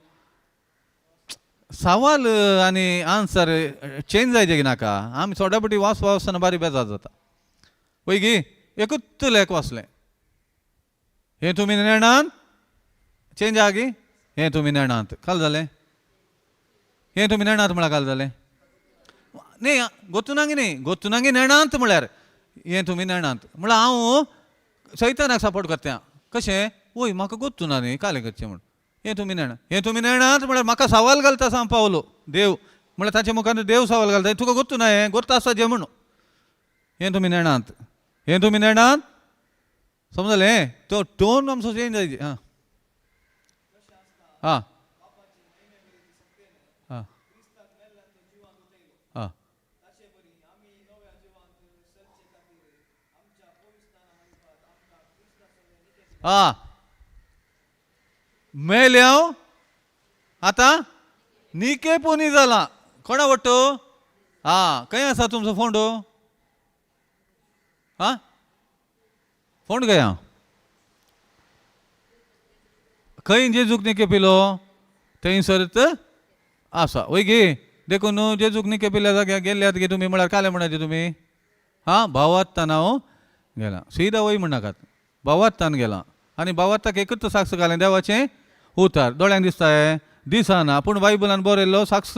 सवाल आनी आन्सर चेंज जायचे की नाका? आमी थोड्या फावटी वाचपा वाचतना बारीक बेजार जाता. वय गी? एकूच लेख वाचलें, हें तुमी नेणांत, चेंज आहा की हें तुमी नेणांत काल जालें. हें तुमी नेणांत म्हळ्यार काल जालें न्ही, गोत्तुनांगी न्ही, गोत्तुनांगी नेणांत म्हळ्यार हें तुमी नेणांत म्हळ्यार हांव सैतानाक सपोर्ट करता कशें? वय, म्हाका गोत्तू ना न्ही, कालें करचें म्हूण. हें तुमी नेणा, हें तुमी नेणांत म्हळ्यार म्हाका सवाल घालता सांग पावलो देव. म्हळ्यार ताचे मुखार देव सवाल घालता, तुका गोत्तू ना हें गोत्त आसा जें म्हूण. हें तुमी नेणांत, हें तुमी नेणांत. समजलें? तो टोन आमचो चेंज जायचे. आं आं आं आं आं, मेले हांव आतां निके पोनी जाला. कोणा वट्टो? आं, खंय आसा तुमचो फोंडो? आं, फोंड खंय आहा? खंय जेजूक निकेपिलो थंयसरच आसा वय गे. देखून जेजूक निकेपिल्ल्या जाग्यार गेल्यात गे तुमी म्हळ्यार कालें म्हणाचे तुमी हां भावात्तान हांव गेला सीधा वय म्हणनाकात, भावात्तान गेला आनी भावात्ताक एकूच साक्ष घालें देवाचें उतार. दोळ्यांक दिसता हें दिसना पूण बायबलान बरयल्लो साक्ष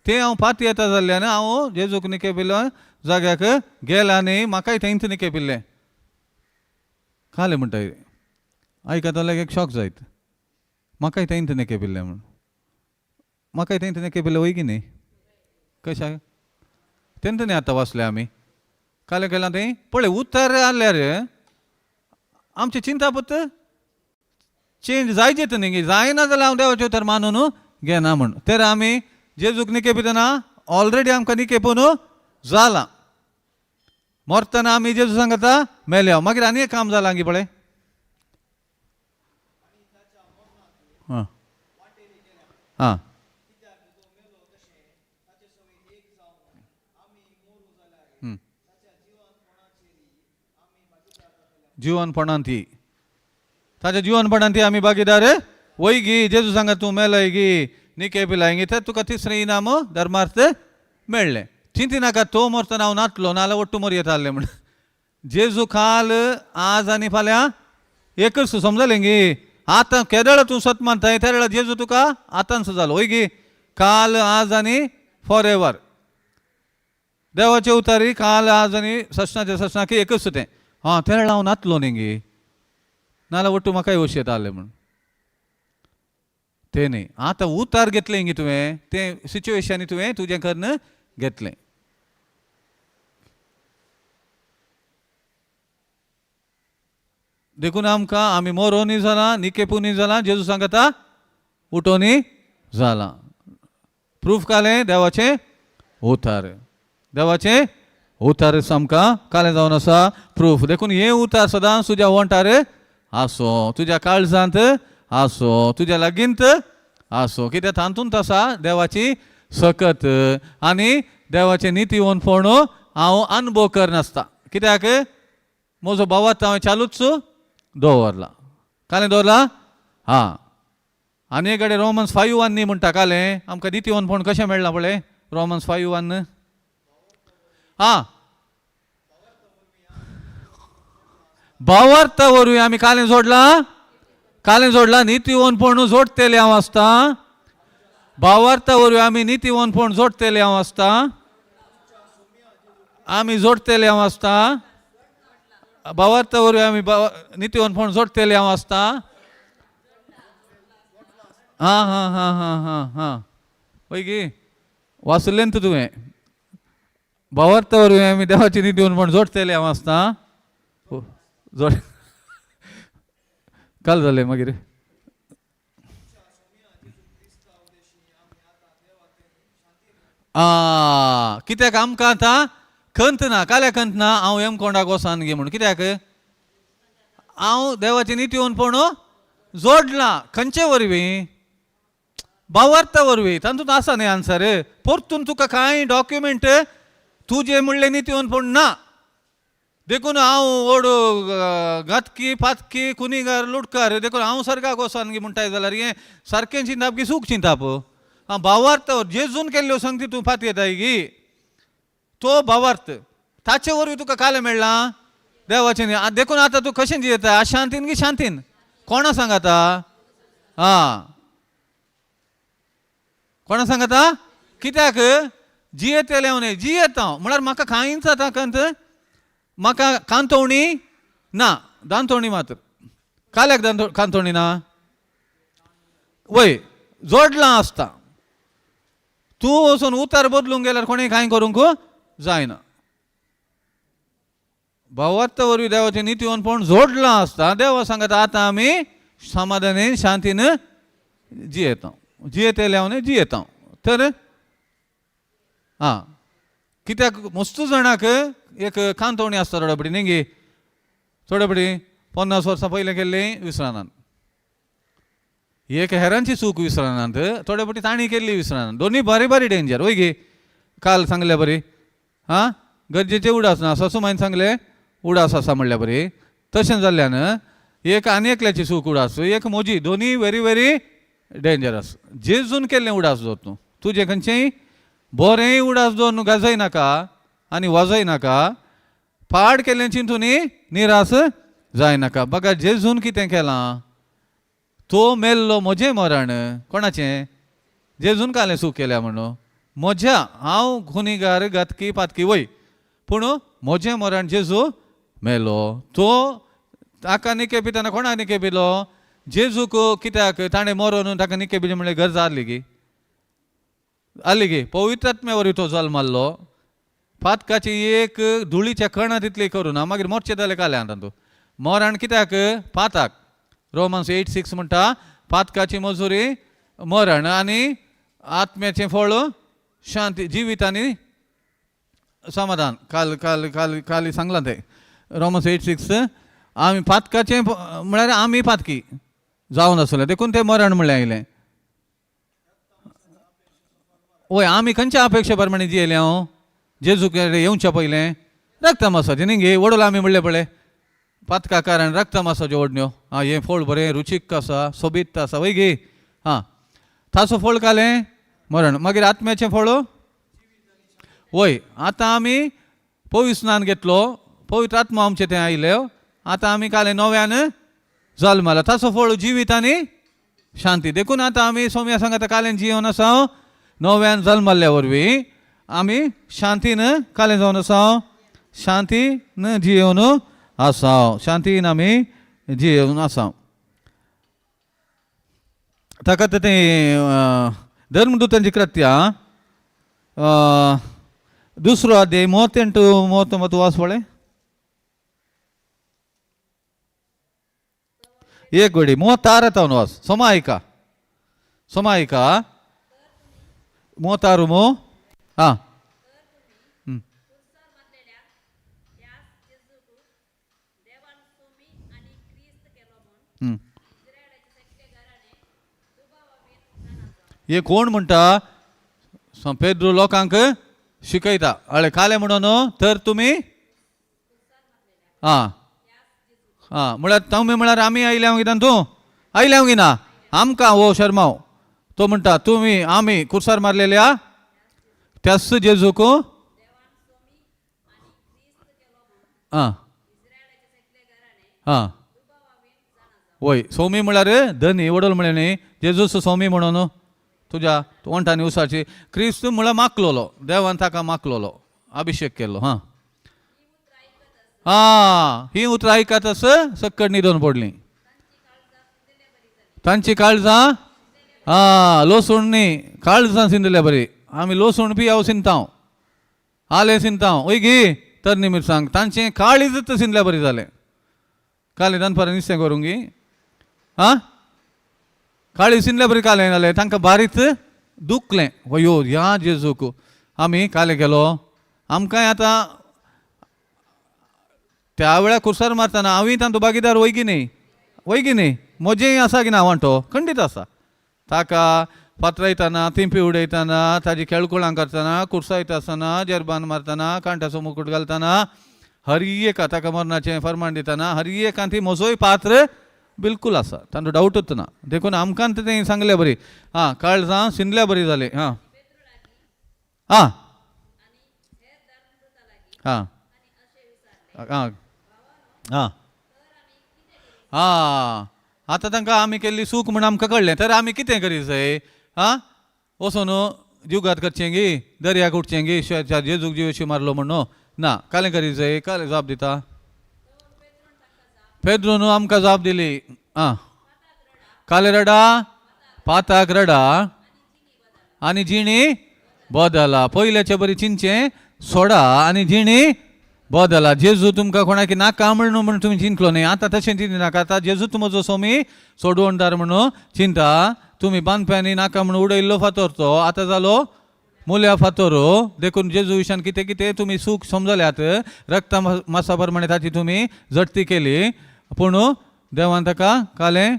तें हांव पाती येता जाल्ल्यान हांव जेजूक निकेपिल्लो जाग्याक गेला न्ही, म्हाकाय थंयच निकेपिल्लें कालें म्हणटा. आयकता एक शॉक जायत, म्हाकाय थंयच निकेपिल्लें म्हूण, म्हाकाय थंयच निकेपिल्लें वय की न्ही? कशें तेंत न्ही आतां वाचलें आमी कालें केलां तें पळय उतर आहल्यार आमची चिंता पत्त चेंज जायजेत न्ही गे, जायना जाल्यार हांव देवाचें उतर मानून घेना म्हूण. तर आमी जेजूक निकेपितना ऑलरेडी आमकां निकेपून जालां, मरतना आमी जेजू सांगता मेल्या. मागीर आनी एक काम जालां गे पळय. आं आं जिवनपणान ती ताच्या जिवनपणान ती आमी भागीदार वय गी. जेजू सांगा तूं मेलय गी निके पिलाय गी तर तुका तिसरें इनाम धर्मार्थ मेळ्ळें. चिंती नाका तो मरतना हांव नातलो नाल्यार वट्टू मरयेत आहलें म्हण. जेजू काल आज आनी फाल्यां एकच समजलें गी. आतां केदळ तूं सत मानताय तेदळ जेजू तुका आतांच जालो वय गी. काल आज आनी फॉर एवर देवाचे उतारी काल आज आनी ससनाचे ससनाक एकच तें. आं तेदळ हांव नातलो न्ही गे नाल्यार वट्टू म्हाकाय वशेत आहलें म्हूण. तें न्ही आतां उतार घेतलें गे तुवें तें सिच्युएशन तुवें तुजें करून घेतलें. देखून आमकां आमी मोरोनी जालां निकेपुनी जालां जेजू सांगता उठोनी जालां. प्रूफ कालें देवाचें उतार, देवाचें उतार आमकां कालें जावन आसा प्रूफ. देखून हें उतार सदांच तुज्या वंठार आसो, तुज्या काळजांत आसो, तुज्या लागींत आसो, कित्याक तातूंत आसा देवाची सकत आनी देवाचें निती वनफोण हांव अनुभव करनासता. कित्याक म्हजो भावार्थ हांवें चालूच दवरला. कालें दवरला हां. आनी एक कडेन रोमन्स 5:1 न्ही म्हणटा कालें आमकां निती वनफोण कशें मेळ्ळां पळय रोमन्स 5:1. आं भावार्था वरवीं आमी कालें जोडलां, कालें जोडलां निती वनफोण जोडटेले हांव आसता. भावार्था वरवीं आमी निती वनफोण जोडटेले हांव आसता, आमी जोडटेले हांव आसता. भावार्था वरवीं आमी निती वनफोण जोडटेले हांव आसता. हां हां हां हां हां हां वय गी वाचलें तुवें. भावार्था वरवीं आमी देवाची निती वनफोण जोडटेले हांव आसता. जोड काल जालें मागीर. कित्याक आमकां आतां खंत ना, काल्या खंत ना हांव हेमकोंडाक वसान गे म्हूण. कित्याक हांव देवाची निती वनफोण जोडलां. खंयचे वरवीं? भावार्था वरवीं. तातूंत आसा न्ही आन्सर. परतून तुका कांय डॉक्युमेंट तुजें म्हणलें निती वनफोण ना. देखून हांव व्हड घातकी पातकी कुनिगार लुटकार देखून हांव सर्गाक वचोन गी म्हणटाय जाल्यार हें सारकें चिंताप की सूख चिंताप. आं भावार्थ जेजून केल्ल्यो संगती तूं फाती येताय गी तो भावार्थ ताचे वरवीं तुका कालें मेळ्ळां देवाचें न्ही. देखून आतां तूं कशें जियेता अशांतीन की शांतीन? कोणा सांगाता? आं कोणा सांगाता? कित्याक जियेतलें हांव न्ही जियेता हांव म्हळ्यार म्हाका कांयच आतां कंत म्हाका कांतोवणी ना, दांतोवणी मात्र. काल्याक कांतोवणी ना वय जोडलां आसता. तूं वचून उतार बदलूंक गेल्यार कोणें कांय करूंक जायना. भावार्थ वरवीं देवाचें नितीवनपण जोडलां आसता. देवा सांगता आतां आमी समाधानेन शांतीन जियेता, जियेतले हांव न्ही जियेता. तर आं कित्याक मस्त जाणांक एक कांतोवणी आसता थोडे पटी न्ही गे, थोडे पटी 50 वर्सां पयलें केल्लीं विसरनात, एक हेरांची चूक विसरनात, थोडे पटी तांणी केल्ली विसरनात. दोनूय बारी बारी डेंजर वय गे. काल सांगल्या बरी हां गरजेचे उडास ना, सासू मायन सांगलें उडास आसा म्हणल्या बरी. तशें जाल्ल्यान एक आनी एकल्याची चूक उडास, एक म्हजी, दोनूय व्हेरी व्हेरी डेंजरस. जेजून केल्लें उडास दवर तूं, तुजें खंयचेंय बरेंय उडास दवर गाजय नाका आनी वाजय नाका, पाड केल्लें चिंतून निरास जायनाका. बघा जेजून कितें केलां, तो मेल्लो म्हजें मरण, कोणाचें? जेजून कालें चूक केल्या म्हणून म्हज्या, हांव गुनेगार घातकी पातकी वय, पूण म्हजें मरण जेजू मेलो. तो ताका निके पितना कोणाक निके पिलो? जेजूक. कित्याक ताणें मरोन ताका निके पिलें म्हणल्यार गरज आहली गी? आहली गी? पवित्र आत्म्या वरवीं तो जल्माल्लो, पातकाची एक धुळीच्या कणा तितली करूं ना, मागीर मोरचें जालें काल्यां तातूंत मरण कित्याक? पाताक. रोमन्स 8:6 म्हणटा पातकाची मजुरी मरण आनी आत्म्याचें फळ शांती, जिवीत आनी समाधान. काल काल काल काल सांगलां तें रोमन्स 8:6. आमी पातकाचें म्हळ्यार आमी पातकी जावन आसले, देखून तें मरण म्हणलें आयलें. वय, आमी खंयच्या अपेक्षे प्रमाणे जियेले? हांव जेजूक येवच्या पयलें रक्तमासाचें न्ही गे वडोल आमी म्हणलें पळय, पातका कारण रक्तमासाच्यो ओडण्यो. आं, हें फळ बरें रुचीक आसा, सोबीत आसा, वय गे? आं, ताचो फळ कालें मरण, मागीर आत्म्याचें फळ वय. आतां आमी पवित्र स्नान घेतलो, पवित्र आत्मा आमचें तें आयले, आतां आमी कालें नव्यान जल्मला, ताचो फळ जिवीत आनी शांती. देखून आतां आमी सोम्या सांगाता कालें जिवन आसा, नव्यान जल्मल्ल्या वरवीं आमी शांतीन कालें जावन आसा, शांतीन जिवन आसा, शांतीन आमी जिवन आसा. ताका तें धर्मदूतांची कृत्या दुसरो अध्याय 38-39 वाच पळय एक घडी, 36 तावन वाच. सोमा आयका, सोमा आयका, 36 मो. आं, हे कोण म्हणटा? पेद्रू लोकांक शिकयता. अळे कालें म्हणून तर तुमी आं आं म्हळ्यार तुमी म्हळ्यार आमी आयल्या कित्यान तूं आयल्या की ना आमकां हो शर्माव. तो म्हणटा तुमी आमी कुर्सार मारलेल्या त्याच जेजूक आं आं वय. सोमी म्हळ्यार धनी, वडोल म्हळें न्ही जेजूस सोमी म्हणून तुज्या ओंठांनी उसाची. क्रिस्त म्हळ्यार माकलोलो, देवान ताका माकलोलो, अभिशेक केल्लो. हां आं, ही उतरां आयकतच सक्कड न्हिदोन पडली तांची काळजां. आं, लोसूण न्ही, काळजां सिंदल्या बरी. आमी लोसूण पियाव सिंतांव, आलें सिंतांव, वय गी? तरणी मिरसांग तांचें काळीजच सिंदल्या बरी जालें. कालें दनपारां निस्तें करूंक गी? आं, काळीज सिंदल्या बरी कालें जालें, तांकां बारीच दुखलें. वयो ह्या जेजूक आमी कालें केलो. आमकांय आतां त्या वेळार कुर्सार मारतना हांवूय तांतूं भागीदार, वय की न्ही? वय की न्ही? म्हजेंय आसा की ना वांटो? खंडीत आसा. ताका फातरायतना, तिंपी उडयतना, ताजी खेळकुळां करतना, कुर्सायता आसतना, जेरबान मारतना, कांट्याचो मुकूट घालतना, हर एका ताका मरणाचें फर्मान दितना, हर एकान ती म्हजोय पात्र बिलकूल आसा, तांचो डावटूच ना. देखून आमकां तें सांगल्या बरी. आं, काळजां सिंदल्या बरी जाली. आं आं आं आं आं आं, आतां तांकां आमी केल्ली चूक म्हूण आमकां कळ्ळें, तर आमी कितें करीत जाय? आं, वचून जिवघात करचें गी, दर्याक उठचें गी, जेजूक जिवेशी मारलो म्हणून? ना, कालें करीत जाय? कालें जाप दिता पेद्रून आमकां जाप दिली. आं, कालें रडा, पाताक रडा आनी जिणी बदला. पयल्याचे बरी चिंचें सोडा आनी जिणी बदला. जेजू तुमकां कोणाक नाका म्हणून म्हूण तुमी चिंतलो न्ही, आतां तशें चिंती नाका. आतां जेजू तुमचो सोमी सोडवणदार म्हणून चिंता. तुमी बांदप्यांनी नाका म्हणून उडयल्लो फातोर तो आतां जालो मुल्या फातोर. देखून जेजू विशान कितें कितें तुमी सूख समजल्यात, रक्ता मासा प्रमाणे ताची तुमी जडती केली, पूण देवान ताका कालें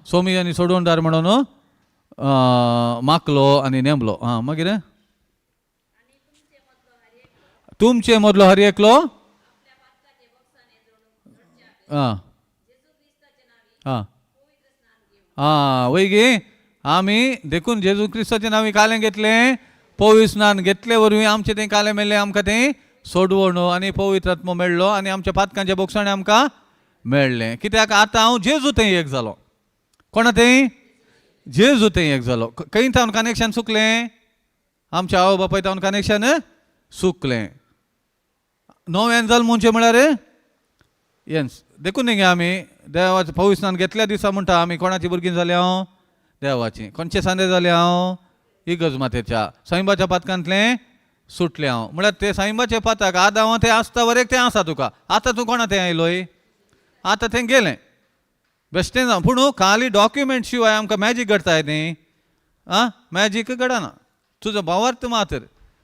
सोमी आनी सोडवणदार म्हणून माकलो आनी नेमलो. आं, मागीर तुमचे मदलो हर एकलो आं आं आं वय गे. आमी देखून जेजू क्रिस्ताचें नांव कालें घेतलें, पवित्र स्नान घेतले वरवीं आमचें तें कालें मेळ्ळें, आमकां तें सोडवण आनी पवित्र आत्मो मेळ्ळो आनी आमच्या पातकांच्या बोगसाणें आमकां मेळ्ळें. कित्याक आतां हांव जेजू थंय एक जालो. कोणा थंय? जेजू थंय एक जालो. खंय तावन कनेक्शन चुकलें? आमच्या आवय बापाय तावन कनेक्शन चुकलें. नव्यान जाल म्हणचें म्हळ्यार येन्स. देखून न्ही गे आमी देवाचें पवित्र स्नान घेतल्या दिसा म्हणटा आमी कोणाची भुरगीं जाली हांव? देवाची. खंयचे सांदे जाले हांव? इगर्ज मातेच्या साईबाच्या पातकांतलें सुटलें हांव. म्हळ्यार ते साईबाचे पाताक आदां हांव तें आसता वरेक तें आसा तुका. आतां तूं कोणा तें आयलोय? आतां तें गेलें बेश्टें जावं. पूण खाली डॉक्युमेंट शिवाय आमकां मॅजीक घडताय न्ही. आं मॅजीक घडना. तुजो भावार्थ मात्र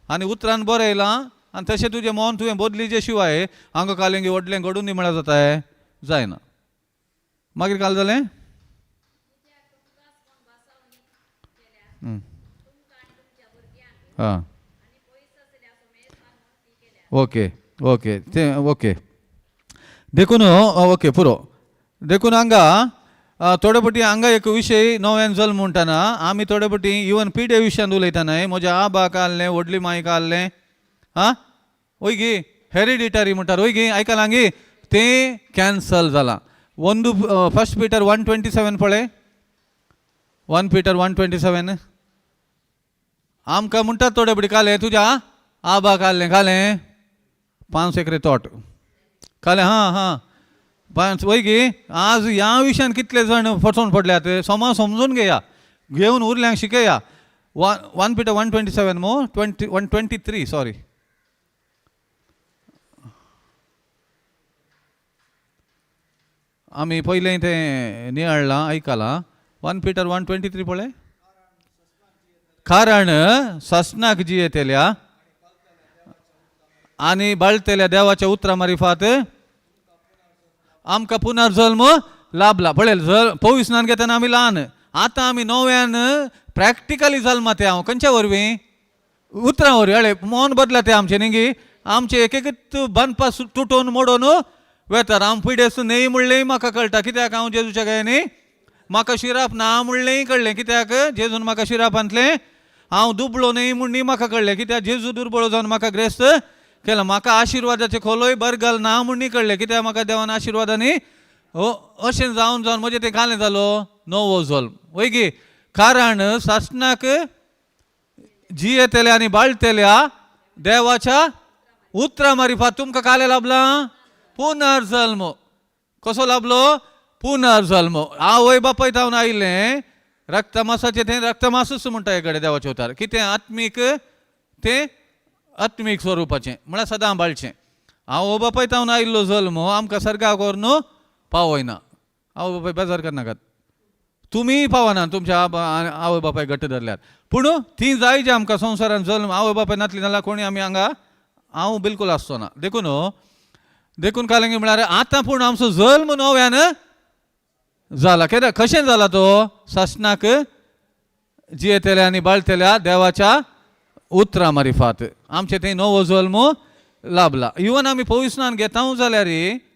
आनी उतरान बरयलां आनी तशें तुजें मन तुवें बदलीचे शिवाय हांगा कालेंगी व्हडलें घडून दी म्हळ्यार जाता जायना. मागीर काल जालें. आं ओके ओके तें ओके. देखून ओके पुरो. देखून हांगा थोडे फावटी हांगा एक विशय नव्यान जल्म म्हणटना आमी थोडे फावटी इवन पिडे विशयांत उलयतना म्हज्या आबाक आहलें, व्हडली मायक आहलें, आं वय गी हेरिडिटरी म्हणटात वय गी आयकलां गी तें कॅन्सल जालां. अंदू फर्स्ट पीटर 1:27 पळय, 1 पीटर 1:27. आमकां म्हणटात थोडे फावटी कालें तुज्या आबाक आहलें, कालें 5 एकरे तोट कालें, हां हां 5 वय गी. आज ह्या विशयान कितले जाण फसोवन पडल्यात. सोमा समजून घेया, घेवन उरल्यांक शिकया. 1 पीटर 1:27 मो 1:23 सॉरी. आमी पयलें तें नियाळ्ळां आयकलां. 1 पीटर 1:23 पळय. कारण सासणाक जियेतल्या आनी बाळतेल्या देवाच्या उतरां मारिफात आमकां पुनर्जल्म लाभला. पळय पवित्र स्नान घेतना आमी ल्हान, आतां आमी नव्यान प्रॅक्टिकली जल्मा ते हांव खंयच्या वरवीं? उतरां वरवीं. हळय मन बदला ते आमचें न्ही गी. आमचें एक एकच बांदपास तुटोवन मोडोन वेतात. हांव पिडेस्त न्हय म्हणलेंय म्हाका कळटा, कित्याक हांव जेजूच्या गायांनी म्हाका शिराप ना म्हणलेंय कळ्ळें, कित्याक जेजून म्हाका शिरापांतलें. हांव दुबळो न्हय म्हणूय म्हाका कळ्ळें, कित्याक जेजू दुर्बळो जावन म्हाका ग्रेस्त केला. म्हाका आशिर्वादाचें खोलोय बरगल ना म्हणूय कळ्ळें, कित्याक म्हाका देवान आशिर्वादांनी हो अशें जावन जावन म्हजें तें कालें जालो नवो जल्म वय गी. कारण सासणाक जियेतल्या आनी बाळतेल्या देवाच्या उतरां मारिफात तुमकां कालें लाभलां पुनर्जल्म. कसो लाभलो? पुनर्जल्म. आवय बापाय तावन आयिल्लें रक्तमासाचें तें रक्तमासूच म्हणटा हे कडेन देवाचें उतार. कितें आत्मीक तें आत्मीक स्वरुपाचें म्हळ्यार सदां बाळचें. आवय बापाय तावन आयिल्लो जल्म आमकां सर्गाक व्हरून पावयना. आवय बापाय बेजार करनाकात, तुमीय पावना तुमच्या आवय बापाय घट्ट धरल्यार. पूण ती जाय जे आमकां संवसारान जल्म आवय बापाय नातली जाल्यार कोणी आमी हांगा हांव बिलकूल आसचो ना. देखून देखून कालेंगी म्हळ्यार आतां पूण आमचो जल्म नव्यान जाला. कित्याक कशें जाला तो? सासणाक जियेतल्या आनी बाळतेल्या देवाच्या उतरां मारिफात आमचें थंय नवो जल्म लाभला. इवन आमी पवित्र स्नान घेता जाल्यार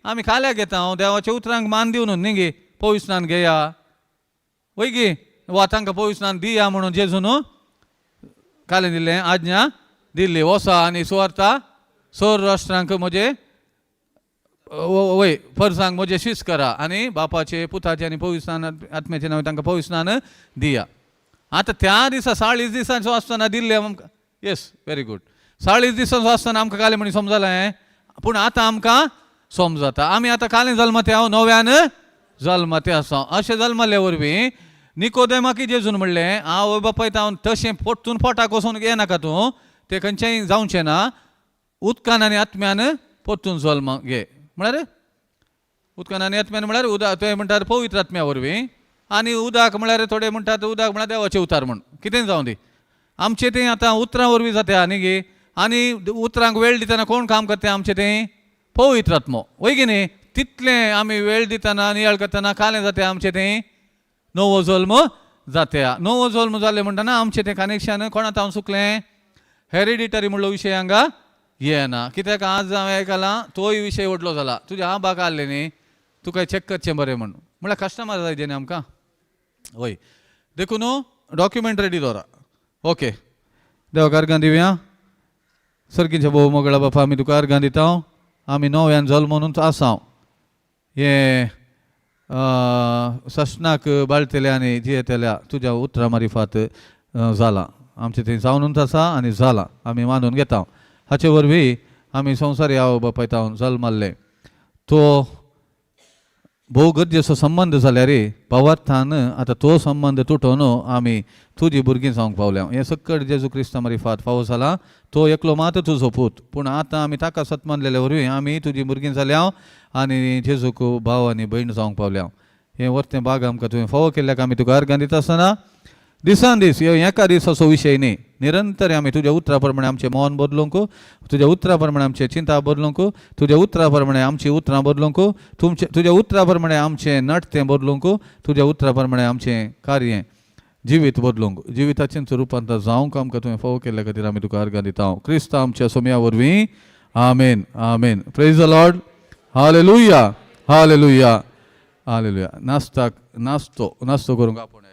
आमी खाल्याक घेता देवाच्या उतरांक मान दिवन न्ही गे. पवित्र स्नान घेया वय गे, वा तांकां पवित्र स्नान दिया म्हणून जेजून कालें दिल्लें आज्ञा दिल्ली. वसा आनी सुवार्ता सोर राष्ट्रांक म्हजे वय परसांक म्हजें शीस करा आनी बापाचे पुताचे आनी पवित्र स्नान आत्म्याचें नांव तांकां पवित्र स्नान दिया. आतां त्या दिसा 40 दिसांचो आसतना दिल्लें आमकां. येस व्हेरी गूड. 40 दिसांचो आसतना आमकां कालें म्हणी समजलें, पूण आतां आमकां समजता. आमी आतां कालें जल्मते हांव नव्यान जल्मते आसा. अशें जल्मल्ले वरवीं निकोदेमाकी जेजून म्हणलें आवय बापाय हांव तशें पोटून पोटाक वचून येनाका तूं, तें खंयचेंय जावचें ना, उदकान आनी आत्म्यान परतून जल्म घे. म्हळ्यार उदकान आनी आत्म्यान म्हळ्यार उदक ते म्हणटात पवित्र आत्म्या वरवीं, आनी उदक म्हळ्यार थोडे म्हणटात उदक म्हळ्यार देवाचें उतार म्हूण. कितें जावं दी, आमचें तें आतां उतरां वरवीं जाता न्ही गे. आनी उतरांक वेळ दितना कोण काम करता आमचें तें? पवित्र आत्मो वय की न्ही. तितलें आमी वेळ दितना नियाळ करतना कालें जाता आमचें तें नवो जल्म जाता. नवो जल्म जालें म्हणटना आमचें तें कनेक्शन कोणा तावन चुकलें? हेरिडिटरी म्हणलो विशय हांगा येना. कित्याक आज हांवें आयकलां तोय विशय व्हडलो जाला. तुज्या आबाक आहलें न्ही, तुका चॅक करचें बरें म्हूण. म्हळ्यार कस्टमर जाय जेन्ना आमकां. वय, देखून डॉक्युमेंट रेडी दवरा. ओके, देवाक अर्गां दिवया. सर्गीच्या भोव मोगळा बापा, आमी तुका अर्गां दिता. आमी नव्यान जल्मोनूच आसा. हें सस्नाक बाळतेल्या आनी जियेतल्या तुज्या उतरां मारिफात जालां. आमचें थंय जावनूच आसा आनी जालां, आमी मानून घेता. हाचे वरवीं आमी संवसारी आवय बापाय तावन जल्मल्ले तो भोव गरजेचो संबंद जाल्यार भावार्थान आतां तो संबंद तुटोवन आमी तुजी भुरगीं जावंक पावल्या. हें सक्कड जेजू क्रिस्ता मारिफात फावो जाला. तो एकलो मात तुजो पूत, पूण आतां आमी ताका सत मानलेले वरवीं आमी तुजी भुरगीं जाल्या आनी जेजूक भाव आनी भयण जावंक पावल्या. हें वर्तें बाग आमकां तुवें फावो केल्ल्याक आमी तुका अर्गां दिता आसतना दिसान दीस, ह्यो एका दिसाचो विशय न्ही, निरंतर आमी तुज्या उतरा प्रमाणे आमचें मन बदलूंक, तुज्या उतरा प्रमाणे आमचें चिंता बदलूंक, तुज्या उतरा प्रमाणे आमची उतरां बदलूंक, तुमचे तुज्या उतरा प्रमाणे आमचें नटतें बदलूंक, तुज्या उतरा प्रमाणे आमचें कार्य जिवीत बदलूंक, जिविताचेंच रुपांतर जावंक आमकां तुवें फावो केल्ल्या खातीर आमी तुका अर्गां दिता. क्रिस्त आमच्या सोम्या वरवीं, आमेन, आमेन. Praise the Lord. Hallelujah, hallelujah, hallelujah. नास्ताक नास्तो नास्तो करूंक आपोवणें.